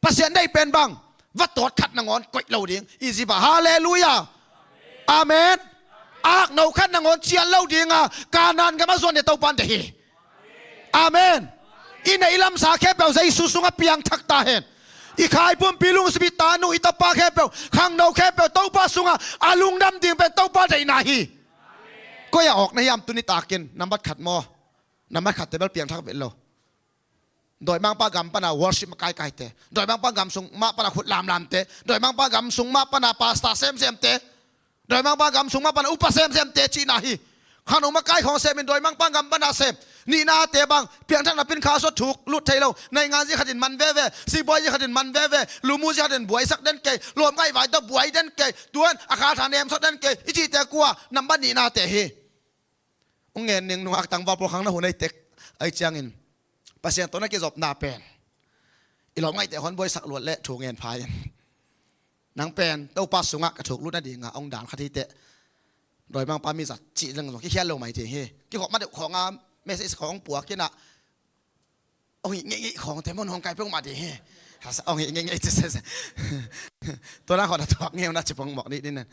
Pasian deih pen bang, va tawt khat nangawn koih lo ding. Egypt ah. Halleluiah. Amen. Akno khat nangawn cian lo dinga Kanaan gam a zuan ding Topan deih hi. Amen. I neih i lamsa khempeuh Jesu sungah piangthak ta hen. I kha i pumpi lungsim, i tanu i tapa khempeuh, khangno khempeuh Topa sungah a lungdam ding pen Topa deihna hi. Koi a awk na hiam tuni takin? Nambat khat maw? Nambat khatte bel piangthak vet lo. Dawimangpa gam pana worship makaikaite, dawimangpa gam sung mah pana khut lamlamte, dawimangpa gam sung mah pana pastor semsemte, dawimangpa gam sung mah pana upa semsemte cihna hi. Khangno makai khawng semin dawimangpa gam pana sem. Nihnate bang, piangthakna pin kha sua thuk lut thei lo. Naingan zi khatin man veve, sibuai zi khatin man veve, lumu zi khatin buaisak den kei, lawmngaih vai tawh buai den kei, tuan a kha tha nemsak den kei i cihte kua? Nambat nihnate hi. Hong ngen ning, nungak tangval pawl khang na hun ei tek ahi ciangin, Pasian tawh na kizopna pen i lawmngaihte hon buaisak luat le thu ngen pha in. Nang pen Topa sungah ka thuk lut nadinga hong dal khat hi teh. Dawimangpa mi zat cih leng zong kikhial lo mai ding hi. Kikhop ma deuh khawnga message khawng hong puak inah, hong hih ngeingei khawngte maw, hong kai peuhmah ding hi. Hong hih ngeingei ci sese. Tua na khawng na thuak ngei uh na ci pong mawk dih dih nen.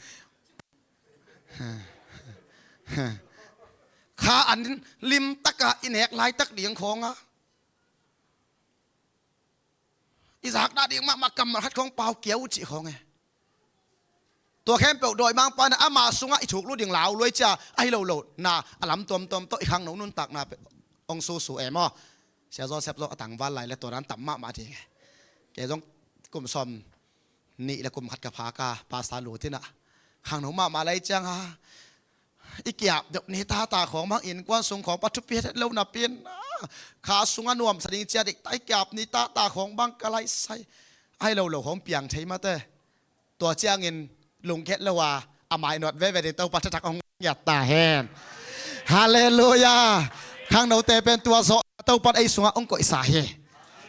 Kha a limtaka i nek laitak ding khawnga i zakna ding mahmah kammal khat khawng pau kia uh cih khawng e. Tua khempeuh dawimangpa in ama sungah i thuk lua ding lau luai cia ahi lo lo na a lam tuamtuam tawh i khangno nuntakna pe hong susu e maw? Sia Joseph zong a tangval lai le tua dan tam mahmah ding e. Kei zong kum sawm nih le kum khat ka phaka pasta lut inah khangno mahmah lai cianga i kiap deuh ni tata khawng bang innkuan sung khawng pa thupi het lo napi-in kha sungah nuamsa ding cia dik ta i kiap ni tata khawng bang ka laisai ahi lo lo khawng piang thei mate. Tua ciangin lungkhet lo a a mainawt veve ding Topa thathak hong ngiat ta hen. Halleluiah. Khangnote pen tua zawh Topa in ei sungah hong koihsa hi.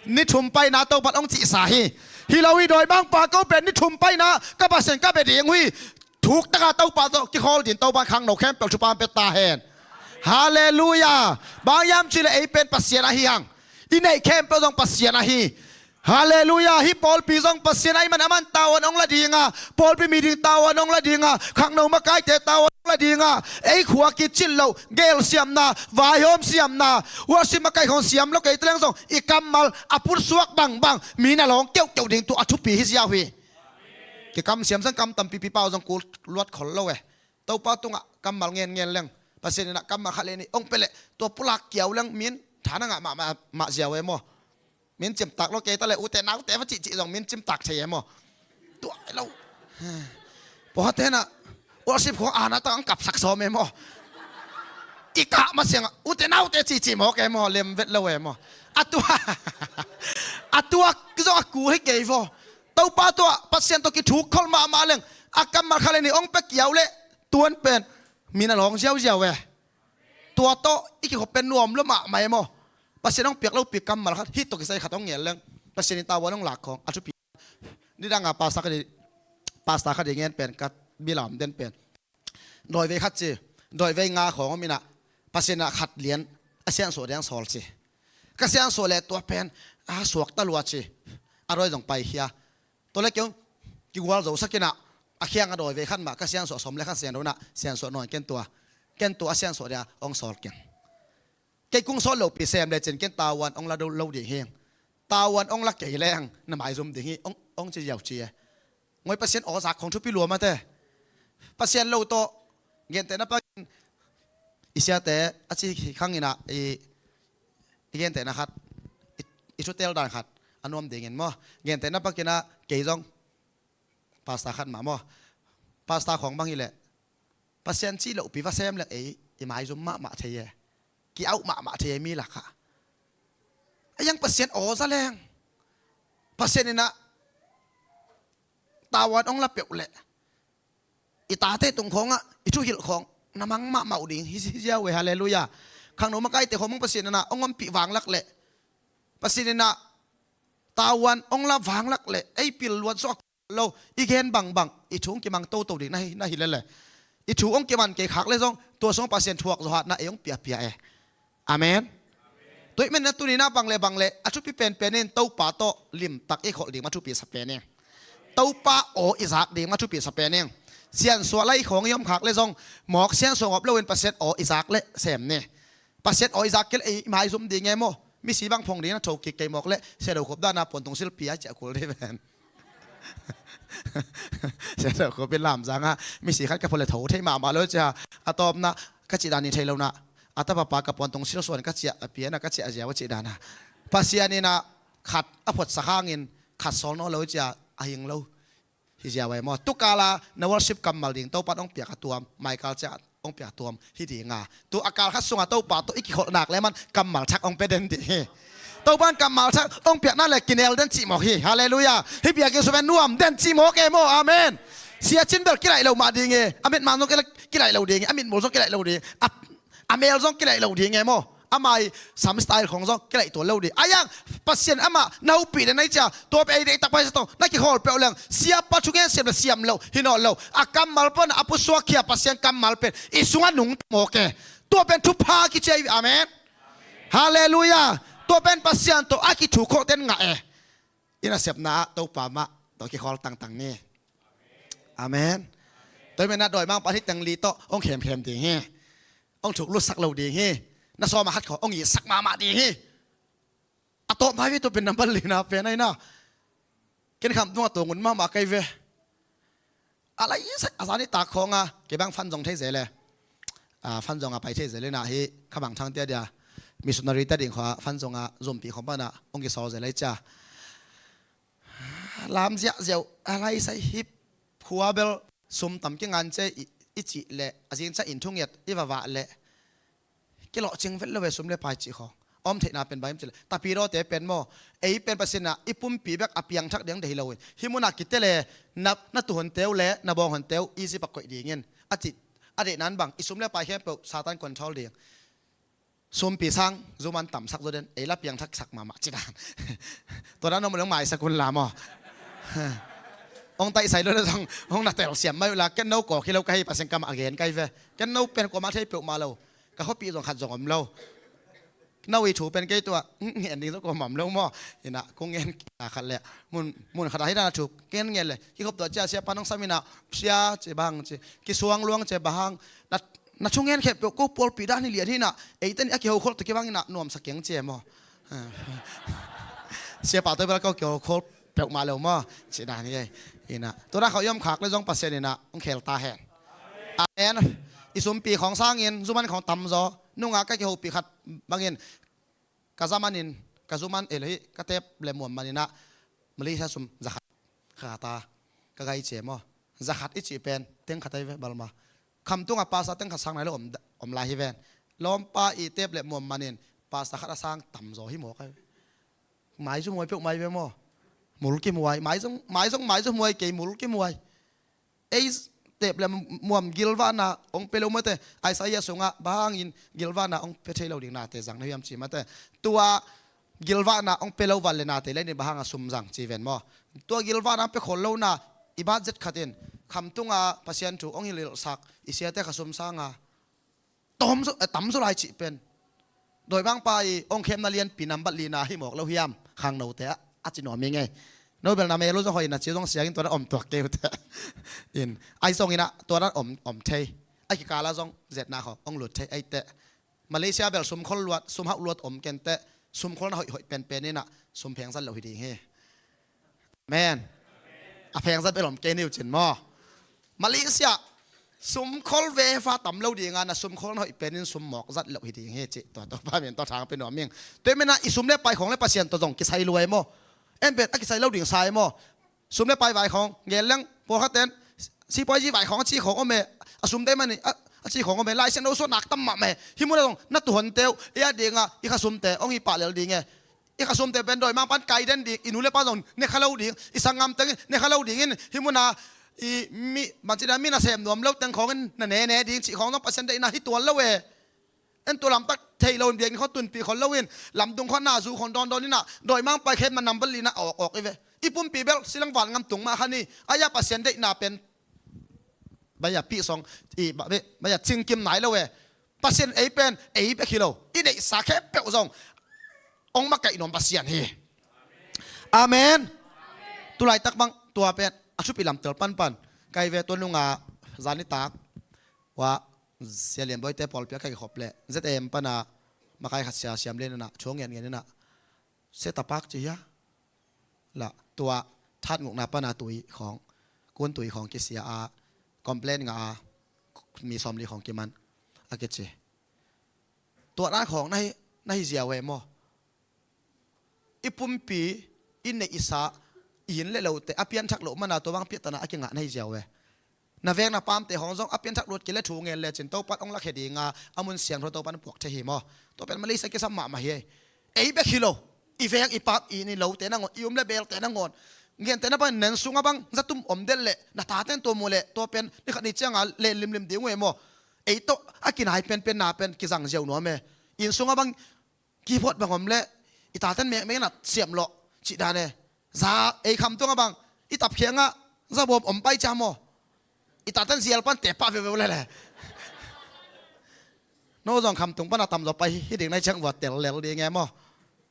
Ni thum paina Topa in hong cihsa hi. Hi lo hi dawimangpa ko pen ni thum paina ka Pasian ka bia ding uh hi. Thuktaka Topa tawh kikhawl din Topa khangno khempeuh thupha hong pia ta hen. Halleluiah. Bang hiam cihleh ei pen Pasian ahi hang. I neih khempeuh zong Pasian ahi. Halleluiah. Hih pawlpi zong Pasian ahih man a man tavuan hong la dinga, pawlpi mi ding tavuan hong la dinga, khangno makaite tavuan hong la dinga, ei khua kicin loh gelsiamna, vaihawm siamna, worship makai khawng siam lo kei teleng zong i kammal a putsuak bangbang mi na lawng keuhkeuh ding tua a thupi hi ziau hi. Kikam siamsan kam tampipi pau zong kul luat khol lo e. Topa tungah kammal ngenngen leng Pasian inah kammal khat le nih hong pia leh tua pulak kiau leng min tha na ngah mahmah ziau e maw? Min cimtak lo kei ta le ute naute va cihcih zong min cimtak thei e maw? Tua lo. Pawhate na worship khong ana tang ang kapsak sawm e maw? I kah masiangah ute naute cihcih mawk e maw? Lem vet lo e maw? A tua a tua zong a ku hi kei vaw. Topa tua Pasian tawh kithuk khol mahmah leng a kammal khat le nih hong pia kiau leh tuan pen min a lawng ziauziau e. Tua tawh i kikhop pen nuam lo mahmah e maw? Pasian hong piak lopi kammal khat hih tawh kisai khat hong ngen leng Pasian in tavuan hong lak khawng a thupi. Nidanga pasta khat i pasta khat i ngen pen ka bilam den pen dawivei khat ci, dawivei nga khawng om inah Pasian inah khat lian a siansuah ding sawl ci. Ka siansuah leh tua pen a suak ta lua ci. A dawi zong paikhia. Tua le keu kigual zosak inah a khiang a dawivei khat mah ka siansuah sawm le khat sian lo inah siansuah nawn ken tua. Ken tua a siansuah dia hong sawl keng. Kei kung sawl lopi sem lecin ken tavuan hong la lo ding hi. Tavuan hong la kei leng na maizum ding hi hong ci ziau ci e. Ngoi Pasian aw zak khong thupi lua mate. Pasian lo tawh gentehna pakin i siate a ci khang inah i gentehna khat i thutel dan khat a nuam dingin maw? Gentehna pakinah kei zong pasta khat mah maw? Pasta khawng bang hileh Pasian cih lohpi va sem leng ei i maizum mahmah thei e. Ki-auh mahmah thei e mi lakah. A iang Pasian aw za leng Pasian inah tavuan hong la peuh leh i tate tung khawngah i thuhilh khawng na mang mahmah uh ding hi ziau e. Halleluiah. Khangno makaite khawng mang Pasian inah hong ompih vanglak leh Pasian inah tavuan hong la vanglak leh ei pil luat zawh lo i gen bangbang i thu hong kimang toto ding na hi lele. I thu hong kiman kei khak le zong tua sung Pasian thuak zawhatna ei hong piapia e. Amen. Tua i menna tunina bang le bang le a thupi penpen in Topa tawh limtak i kholh ding ma thupi sa pen ing. Topa aw i zak ding ma thupi sa pen ing. Siansuah lai khawng i om khak le zong mawk siansuah ngop loin Pasian aw i zak le sem ni. Pasian aw i zak kei le ei i maizum ding e maw? Misi bang phong ding na tho kik kei mawk le siado khop dana puantung silpi a ciah kul dei ven. Siado khop in lamzanga misi khat ka pho le tho thei mahmah lo cia a tawpna ka cih dan i thei lona a tapapa ka puantung silsuan ka ciah a piana ka ciah ziau a cih dana Pasian inah khat a photsak hangin khat sawl naw lo cia a hing lo. Hi ziau ai maw? Tukala na worship kammal ding Topa in hong piak a tuam, Michael cia hong piak a tuam hi dinga tu a kal khat sunga Topa tawh i kikholhnak le man kammal thak hong pia den ding hi. Topa in kammal thak hong piakna le kinel den cih mawk hi. Halleluiah. Hih biakinn sung pen nuam den cih mawk e maw? Amen. Sia cin bel kilaih lo mah ding e. A metman zong kilaih lo ding e. A mitmul zong kilaih lo ding e. A mel zong kilaih lo ding e maw? Amah i sam style khong zong kilaih tuan lo ding. A iang Pasian amah na hopih den ai cia tua pe ei deihtak pai sa tong na kikhawl peuh leng siapa thungen siam le siam lo hi naw lo. A kammal pan a pusuak khia Pasian kammal pen i sungah nungta mawk e. Tua pen thupha kici ai. Amen. Halleluiah. Tua pen Pasian tawh a kithukholh ten ngah e. I nasepna ah Topa mah tawh kikhawl tangtang ni. Amen. Tua i menna dawimangpa hih teng li tawh hong khemkhem ding hi. hong thuk lutsak lo ding hi. Na sawm a khat khawng hong itsak mahmah ding hi. A tawp mai ve, tua pen nambat lina pen ahi na. Ken Khamtung a tung un mahmah kei ve. A lai sak a zan i tak khawng a, kei bang fan zong thei zel e. A, fan zong a pai thei zel e na hi, kha bang thang tia dia. Missionary ta ding khawng a, fan zong a zumpi khawng pan a, hong kisawl zel e cia. Lam ziahziah uh, a lai sai hip khua bel sum tam kingan ce i, i cih leh, a zing ciang inn thunget i va vah leh, kilawh cing vet lo ve sum le pai cih khawng. A om theihna pen bang hiam cih leh, tapidawte pen maw, ei pen Pasian in a i pumpi bek a piangthak ding deih lo in, hih munah kite le na, na tuuhonte uh le na bawnghonte uh Egypt ah koih dingin a cih, a deihna in bang, i sum le pai khempeuh Satan control ding. Sumpi sang zuman tamsak zaw den, ei la piangthaksak mahmah ci dan. Tua dan om leng maisak un la maw. Hong taisai lo le zong hong na telsiam mai uh la, ken no kawk hi lo ka hi, Pasian kamah a gen ka hi ve. Ken no pen kuamah thei peuhmah lo. Ka khuapi zong khat zong om lo. No i thu pen kei tua ngen ding zong kuamah om lo maw. Ina kong ngen khat le mun, mun khat a hi dan a thu ngen ngen le kikhop tua cia, siapa nong sam ina, sia ci bang ci, kisuang luang ci bang, na, na thu ngen khempeuh ko pawlpi dan hi lian hi na, eite ni a kiho khol tu kibang ina nuamsa keng ci e maw. Siapa tua bel ko kiho khol peuhmah lo maw, ci dan hi e. Ina tua na khau i om khak le zong Pasian ina hong khel ta hen. Amen. I sumpi khawng sangin zuman khawng tamzaw, nunga ka kihopih khat bangin ka za manin, ka zu man, eh, lo hi, ka tep le muam manin ah Malaysia sum zakhat kha ta, ka gai ci e maw. Zakhat i cih pen teng khat ahi ve, balma. Khamtung a pastor teng khat sang nai lo om, om lai hi ven. Lawmpa i tep le muam manin pastor khat a sang tamzaw hi mawk ahi ve. Mai zu muai peuhmah hi ve maw. Mul kimuai, mai zong, mai zong, mai zu muai kei, mul kimuai. Ei tep le muam gilvahna hong pia lo mate, Isaiah sungah bang hangin gilvahna hong pia thei lo ding nate zang na hiam ci mate. Tua gilvahna hong pia lo val le nate le ni bang hanga sum zang ci ven maw. Tua gilvahna hong pia khol lo na, i budget khatin Khamtunga Pasian thu hong hilhsak i siate kha sum sanga tawm zaw, eh, tam zaw lai cih pen. Dawimangpa i hong khemna lianpi nambat lina hi mawk lo hiam, khangnote ah, a ci nuam i ngei. No bel na mel uh zong hoih na ci zong siangin tua dan om tuak kei uh te. In, ai zong ina tua dan om, om thei. A kikala zong zetna khaw hong lut thei ai te. Malaysia bel sum khol luat, sum hauh luat om ken te. Sum khol na hoih hoih penpen ina sum pheng zat lo hi ding hi. Amen. A pheng zat bel om kei ni uh cin maw. Malaysia sum khol ve fa tam lo dinga, na sum khol na hoih penin sum mawk zat lo hi ding hi ci. Tua, tua pa min tua thang pe nuam ing. Tua mena i sum le pai khawng le Pasian tua zong kisai luai maw. En bet a kisai lo ding sai maw. Sum le pai vai khawng gel leng pawlkhat ten sipuai zi vai khawng a ci khawng om e. A sum dei mani a, a ci khawng om e. Lai Siangtho suah nak tam mah mah e. Hi mun a zong na tuuhonte uh ei a dinga i kha sumte hong hi pah lel ding e. I kha sumte pen dawimangpan kai den ding, i nu le pa zong ne kha lo ding, i sanggam tengin ne kha lo dingin, hi muna i mi, bangci dan mi na sem nuam lo teng khawngin na ne ne ding cih khawng zong Pasian deihna hi tuan lo e. En tua lamtak thei lo in biakinn khawng tunpih khol lo in, lamdung khawng na zu khawng dawn dawn ina, dawimangpa i khemna nambat lina a awk awk i ve. I pumpi bel silang van ngam tung mah kha ni, a ia Pasian deihna pen Baya pih song, i, ba, be, baya cingkim nai lo e. Pasian ei pen, ei bek hi lo. I neihsa khempeuh zong hong makaih nuam Pasian hi. Amen. Tulaitak bang, tua pen a thupi lamtel panpan. Kai ve tua nunga zanitak. Wa, Sia Lian Boite pawlpi a kai khop le Z A M pana makai khat sia siam le nana, thu ngen ngen nana. Sia tapak ci hia. La, tua, that ngukna pana tui khawng, kun tui khawng kisia a, complain ngah a, mi sawmli khawng kiman a kici. Tua dan khawng na hi, na hi ziau e maw. I pumpi, i neihsa, i inn le lote a pianthak loh mana tua bang piahtana a kingah na hi ziau e. Na veng na pamte hong zong a pianthak luat kei le thu ngen lecin Topan hong lakhia dinga a mun siangtho Topan puak thei hi maw. Tua pen Malaysia kisam mahmah hi. Ei bek hi lo, i veng i pam i ni lote nangawn, i um le belte nangawn, gente na bang nen sunga bang zatum om del le na taten tua mu le tua pen ni khat ni cianga len limlim ding uh e maw. Ei tawh a kinai penpen na pen kizang ziau nuam e. Inn sunga bang keyboard bang om le i taten mekmek na siam lawh cih dan e. Za ei Khamtung a bang i tapkhiang ah za bawm om pai cia maw. I taten zial pan tepah veuveu lele. No zong Khamtung pan a tamzaw pai hi ding nai ciang vua tel lel ding e maw.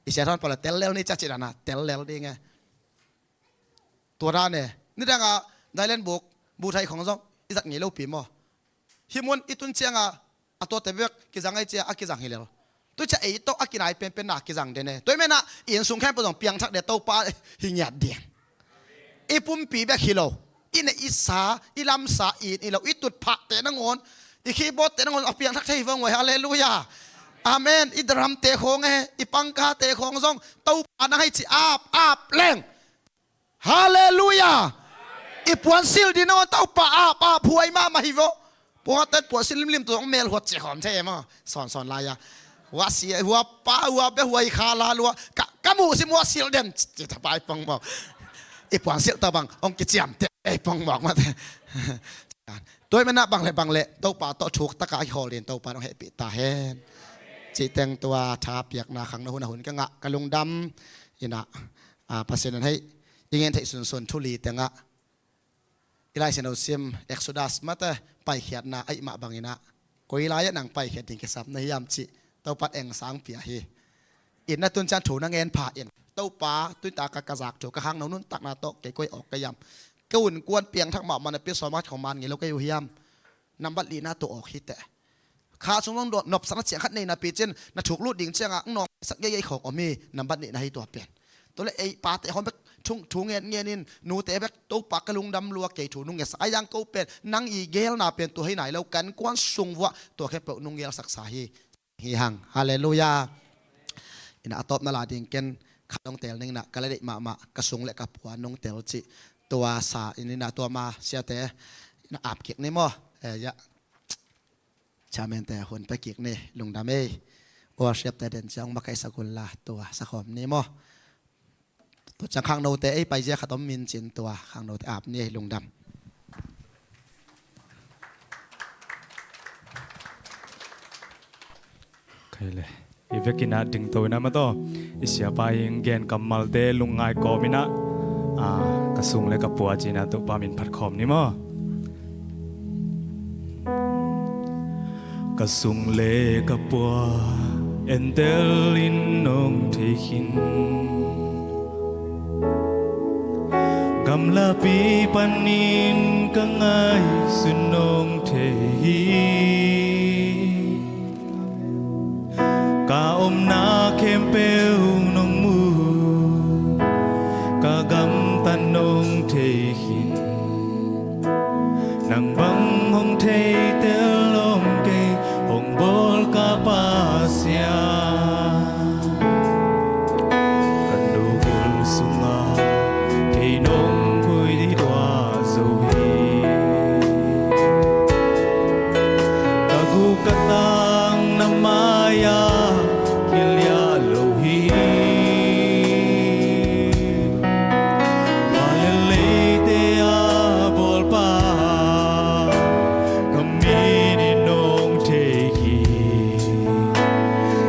I sia thawn pawh le tel lel ni cia cih dan a tel lel ding e. Tua dan e. Nidanga dailen buk bu thai khong zong i zat ngei lopi maw. Hi mun i tun cianga a tuate bek kizang ei cia a kizang hi lel. Tua cia ei tawh a kinai penpen na kizang den e. Tua i menah i inn sung khempeuh zong piangthak den Topa hi ngiat ding. I pumpi bek hi lo, i neih i sa, i lamsa, i inn i lo, i tutphahte nangawn, i keyboardte nangawn a piangthak thei vong uh e. Halleluiah. Amen. I dramte khawng e, i pangkate khawng zong Topa nang hei ci ap ap leng. Halleluiah. I puansilh ding nangawn Topa ap ap huai mahmah hi vong. Puaten puansilh limlim tua zong mel huat cih khawm thei e maw. Sawnsawn lai-a hua si, hua pa, hua bia, hua i kha la lua. Ka, ka muh sim hua silh den ci thapai pong maw. I puansilh tawh bang hong kiciamteh ei pong mawk mate. Tua i menah bang le bang le Topa tawh thuk taka i hawl ding Topa hong hehpih ta hen. Cih teng tua tha piakna khangno hun a hun ka ngah ka lungdam. Inah, a, Pasian in hei i ngen theih sunsun thu li tengah i Lai Siangtho sim Exodus mate paikhiatna ahih mah banginah koi lai-ah nang paikhiat ding kisap na hiam cih Topa in eng sang pia hi. Inah tun ciang thu na ngen pha in Topa tun taka ka zak thu ka khangno nuntakna tawh kei koi awk ka hiam, ka unkuan piangthak mahmah napi sawm khat khong man ngei lo kei uh hiam? Nambat lihna tua awk hi teh. Kha sung zong nopsakna ciang khat nei napi cin na thuk lut ding ciangah nawngsak geigei khawng om hi. Nambat nihna hi tua pen. Tua le ei pate hawm bek thu, thu ngen ngen in nute bek Topa ka lungdam lua kei thu nung ngetsak a yang ko pen nang i gelna pen tua hi nai lo kan kuan sung vuah tua khempeuh nung gelsaksa hi. Hi hang. Halleluiah. Inah a tawpna la ding ken kha nong tel ning inah ka la deih mahmah ka sung le ka pua nong tel cih tua sa in inah tua ma siate inah ap kik ni maw. Eh, ya. Chairman te hun pia kik ni lungdam ei. Worship te den ciang makaihsak unla tua sakhawm ni maw. Tua ciang khangnote ei paizia khat om min cin tua khangnote ap ni ei lungdam. Khai le. I vekinah dingto inah mataw i siapa in gen kammalte lungngai kawm inah, a, ka sung le ka pua cinah Topa min phat khawm ni maw. Ka sung le ka pua entel in nong thei khin. Gamlapi panin ka ngaihsun nong thei hi. Ka omna khempeuh nong mu, ka gamtat nong thei khin. Nang bang hong thei tel om kei, hong bawl ka Pasian. Ka nu gil sungah thei nong pui tua zo hi. Ka guk ka tang na mai-ah kilia lo hi. Van le leite a bawlpa, ka min in nong thei hi.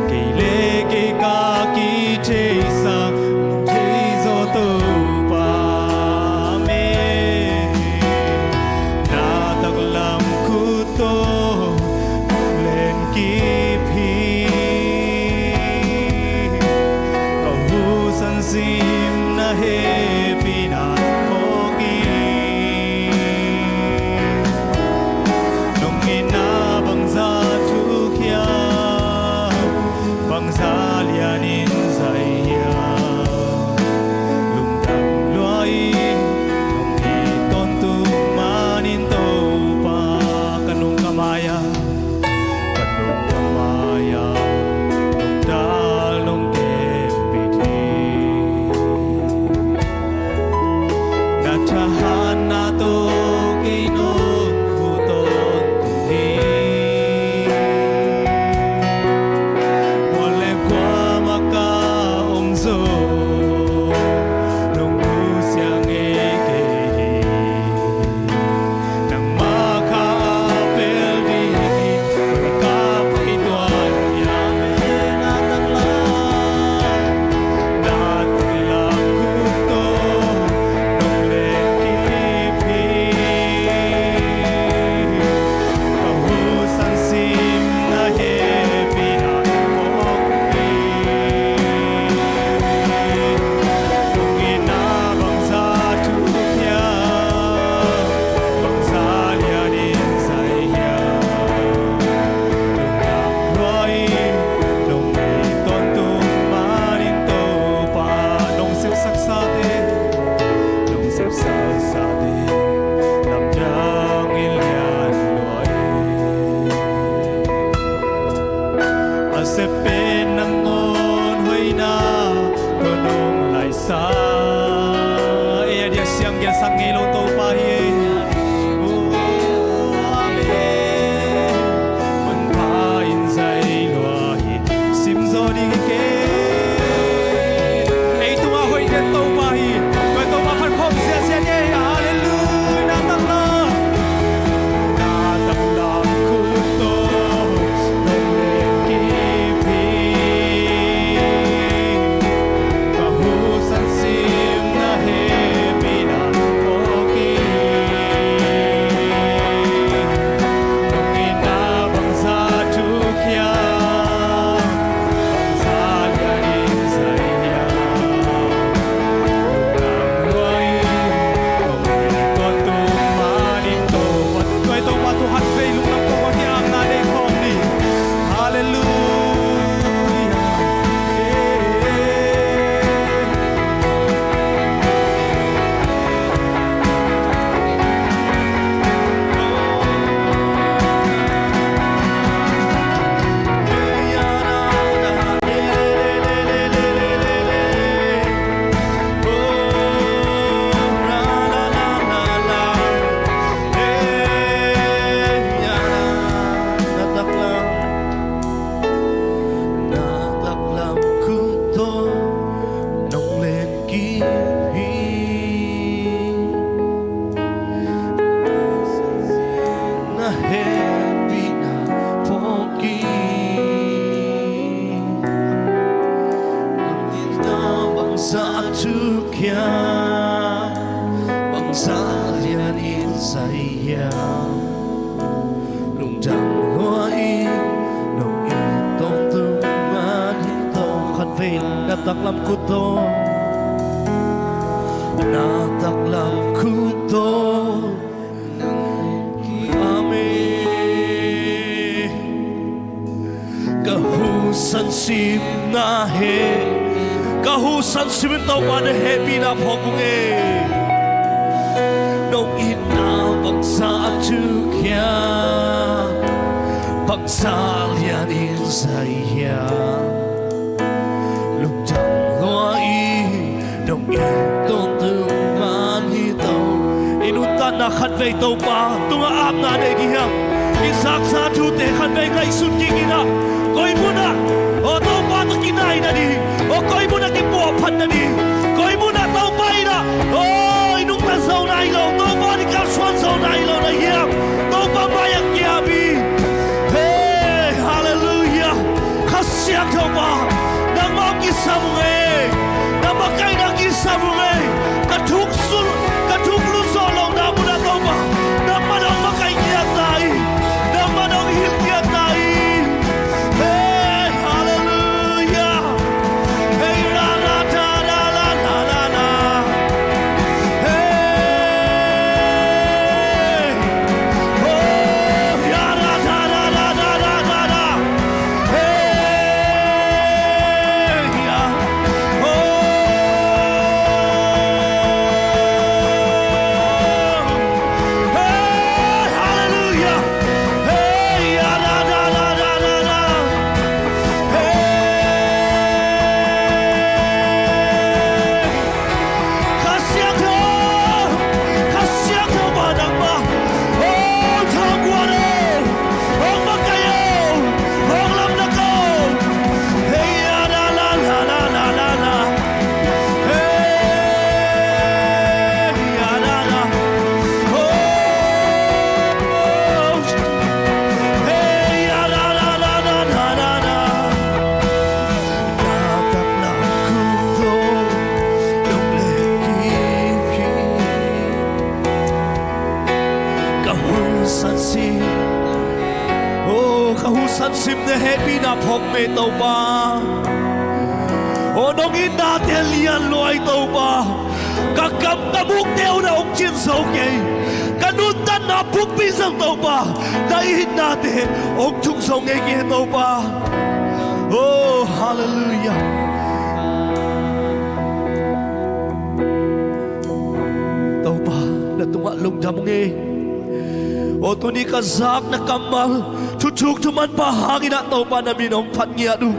Kei le kei ka kitheihsa nong thei zaw Topa. Amen. Na taklam khut tawh len kip hi. Na taklam khut tawh, na taklam khut tawh. Amen. Ka hu sansim na he, ka hu sansim in Topa na hehpihna phawk ung e. Nong itna bangzah a thuk hiam, bangzah lianin zai hiam. Lungdam lua i, nong it tawntung man hi to. I nuntakna khatvei Topa tungah apna nei ding hiam? I zakza thute khatvei ngaihsun kik in ah, koi munah, aw Topa tawh kinai nading, aw koi munah kipuahphat nading, koi munah Topa in ah, aw i nungta zo nai lo, Topa in i kalsuan zo nai lo na hiam? Topa mai-ah kiam i. Hei, halleluiah. Kha Siangtho Pa, nangmah hong kisam ung ei. Na makaihna hong kisam ung ei. Ka thuk sul, ka thuk lut zawh lohna munah Topa, nangmah hong makaih ngiat ta in. Nangmah hong hilh ngiat ta in. Hei, halleluiah. Hei, ra, ra, ta, ra, ra, ra, ra, ra. Hei. Oh, ya, ra, ra, ra. Hei, ya. Oh. Hei, halleluiah. Hei, ya, ra, ra, ra, ra, ra, ra. Hei. Kha Siangtho, Kha Siangtho Pa nangmah, hong thangkuan o, hong makaih o, hong lamdang o. Hei, ya, ra, ra, ra, ra, ra, ra. Hei, ya, ra, ra. Oh, oh. Hei, ya, ra, ra, ra, ra, ra, ra, ra. Na taklam khut tawh nong leh kik hi. Ka hu sansim, oh, ka hu sansim na hehpihna phawk mei Topa. Oh, nong itnate lian lua hi Topa. Ka kam ka mukte uh na hong cin zo kei. Ka nuntakna bukpi zong Topa, na itnate hong thuk zo ngei kei Topa. Oh, halleluiah. Topa, na tungah lungdam ung ei. Oh, tuni ka zakna kammal, thuthuk thumanpha hangin ah Topa na min hong phat ngiat uh.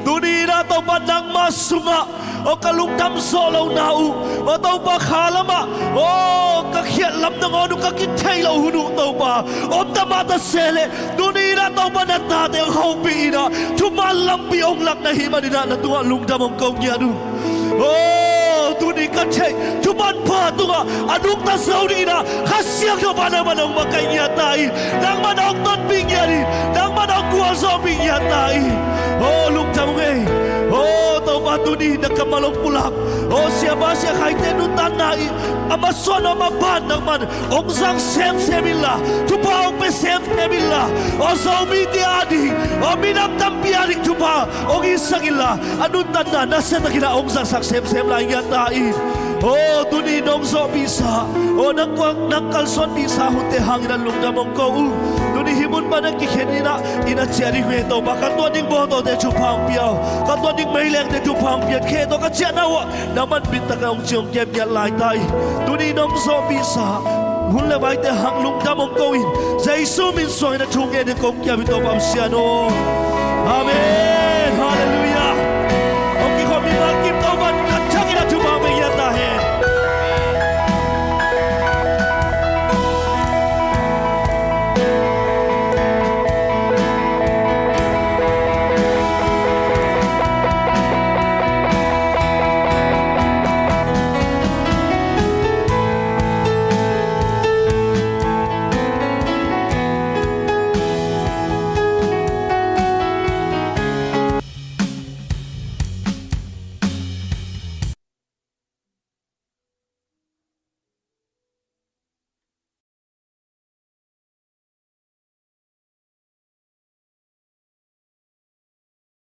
Tuni in ah Topa nangma sungah, oh, ka lungdam zawh lohna uh, oh, Topa kha lamah, oh, ka khialh lam nangawn uh, ka kithei loh hun uh Topa om ta mah ta se leh, tuni in ah Topa na tate hong hopih in ah, thuman lampi hong lak na hih manin ah na tungah lungdam hong ko ngiat uh. Oh, tuni ka theih thumanpha tungah a nungta zo dingin ah Kha Siangtho Pa nangmah hong makaih ngiat ta in, nangmah hong tonpih ngiat in, nangmah hong gualzawhpih ngiat ta in. Oh, lungdam ung ei. Oh, Topa tuni na kammal hong pulak, oh, siapa siakhaite nuntakna i a masuan a maban nangmah hong zang semsem inla, thupha hong pia semsem inla, oh, Zomite ading, oh, minam tampi ading thupha hong hisak inla, a nuntakna nasiatakin ah hong zangsak semsem lai ngiat ta in. Oh, tuni nong zawhpihsa, oh, nang kuang, nang kalsuanpihsa hunte hangin ah lungdam hong ko uh. Tuni hih mun pan a kikhen in ah, inn a ciah ding uh hi Topa, ka tuah ding bawltawte thupha hong pia aw, ka tuah ding meilengte thupha hong pia, khe tawh ka ciahna uh ah nangman bittakin hong ci hong kem ngiat lai ta in. Tuni nong zawhpihsa hun le vaite hang lungdam hong ko in, Jesu min suangin a thu ngen in kong kiam hi Topa Pasian aw. Amen. Halleluiah.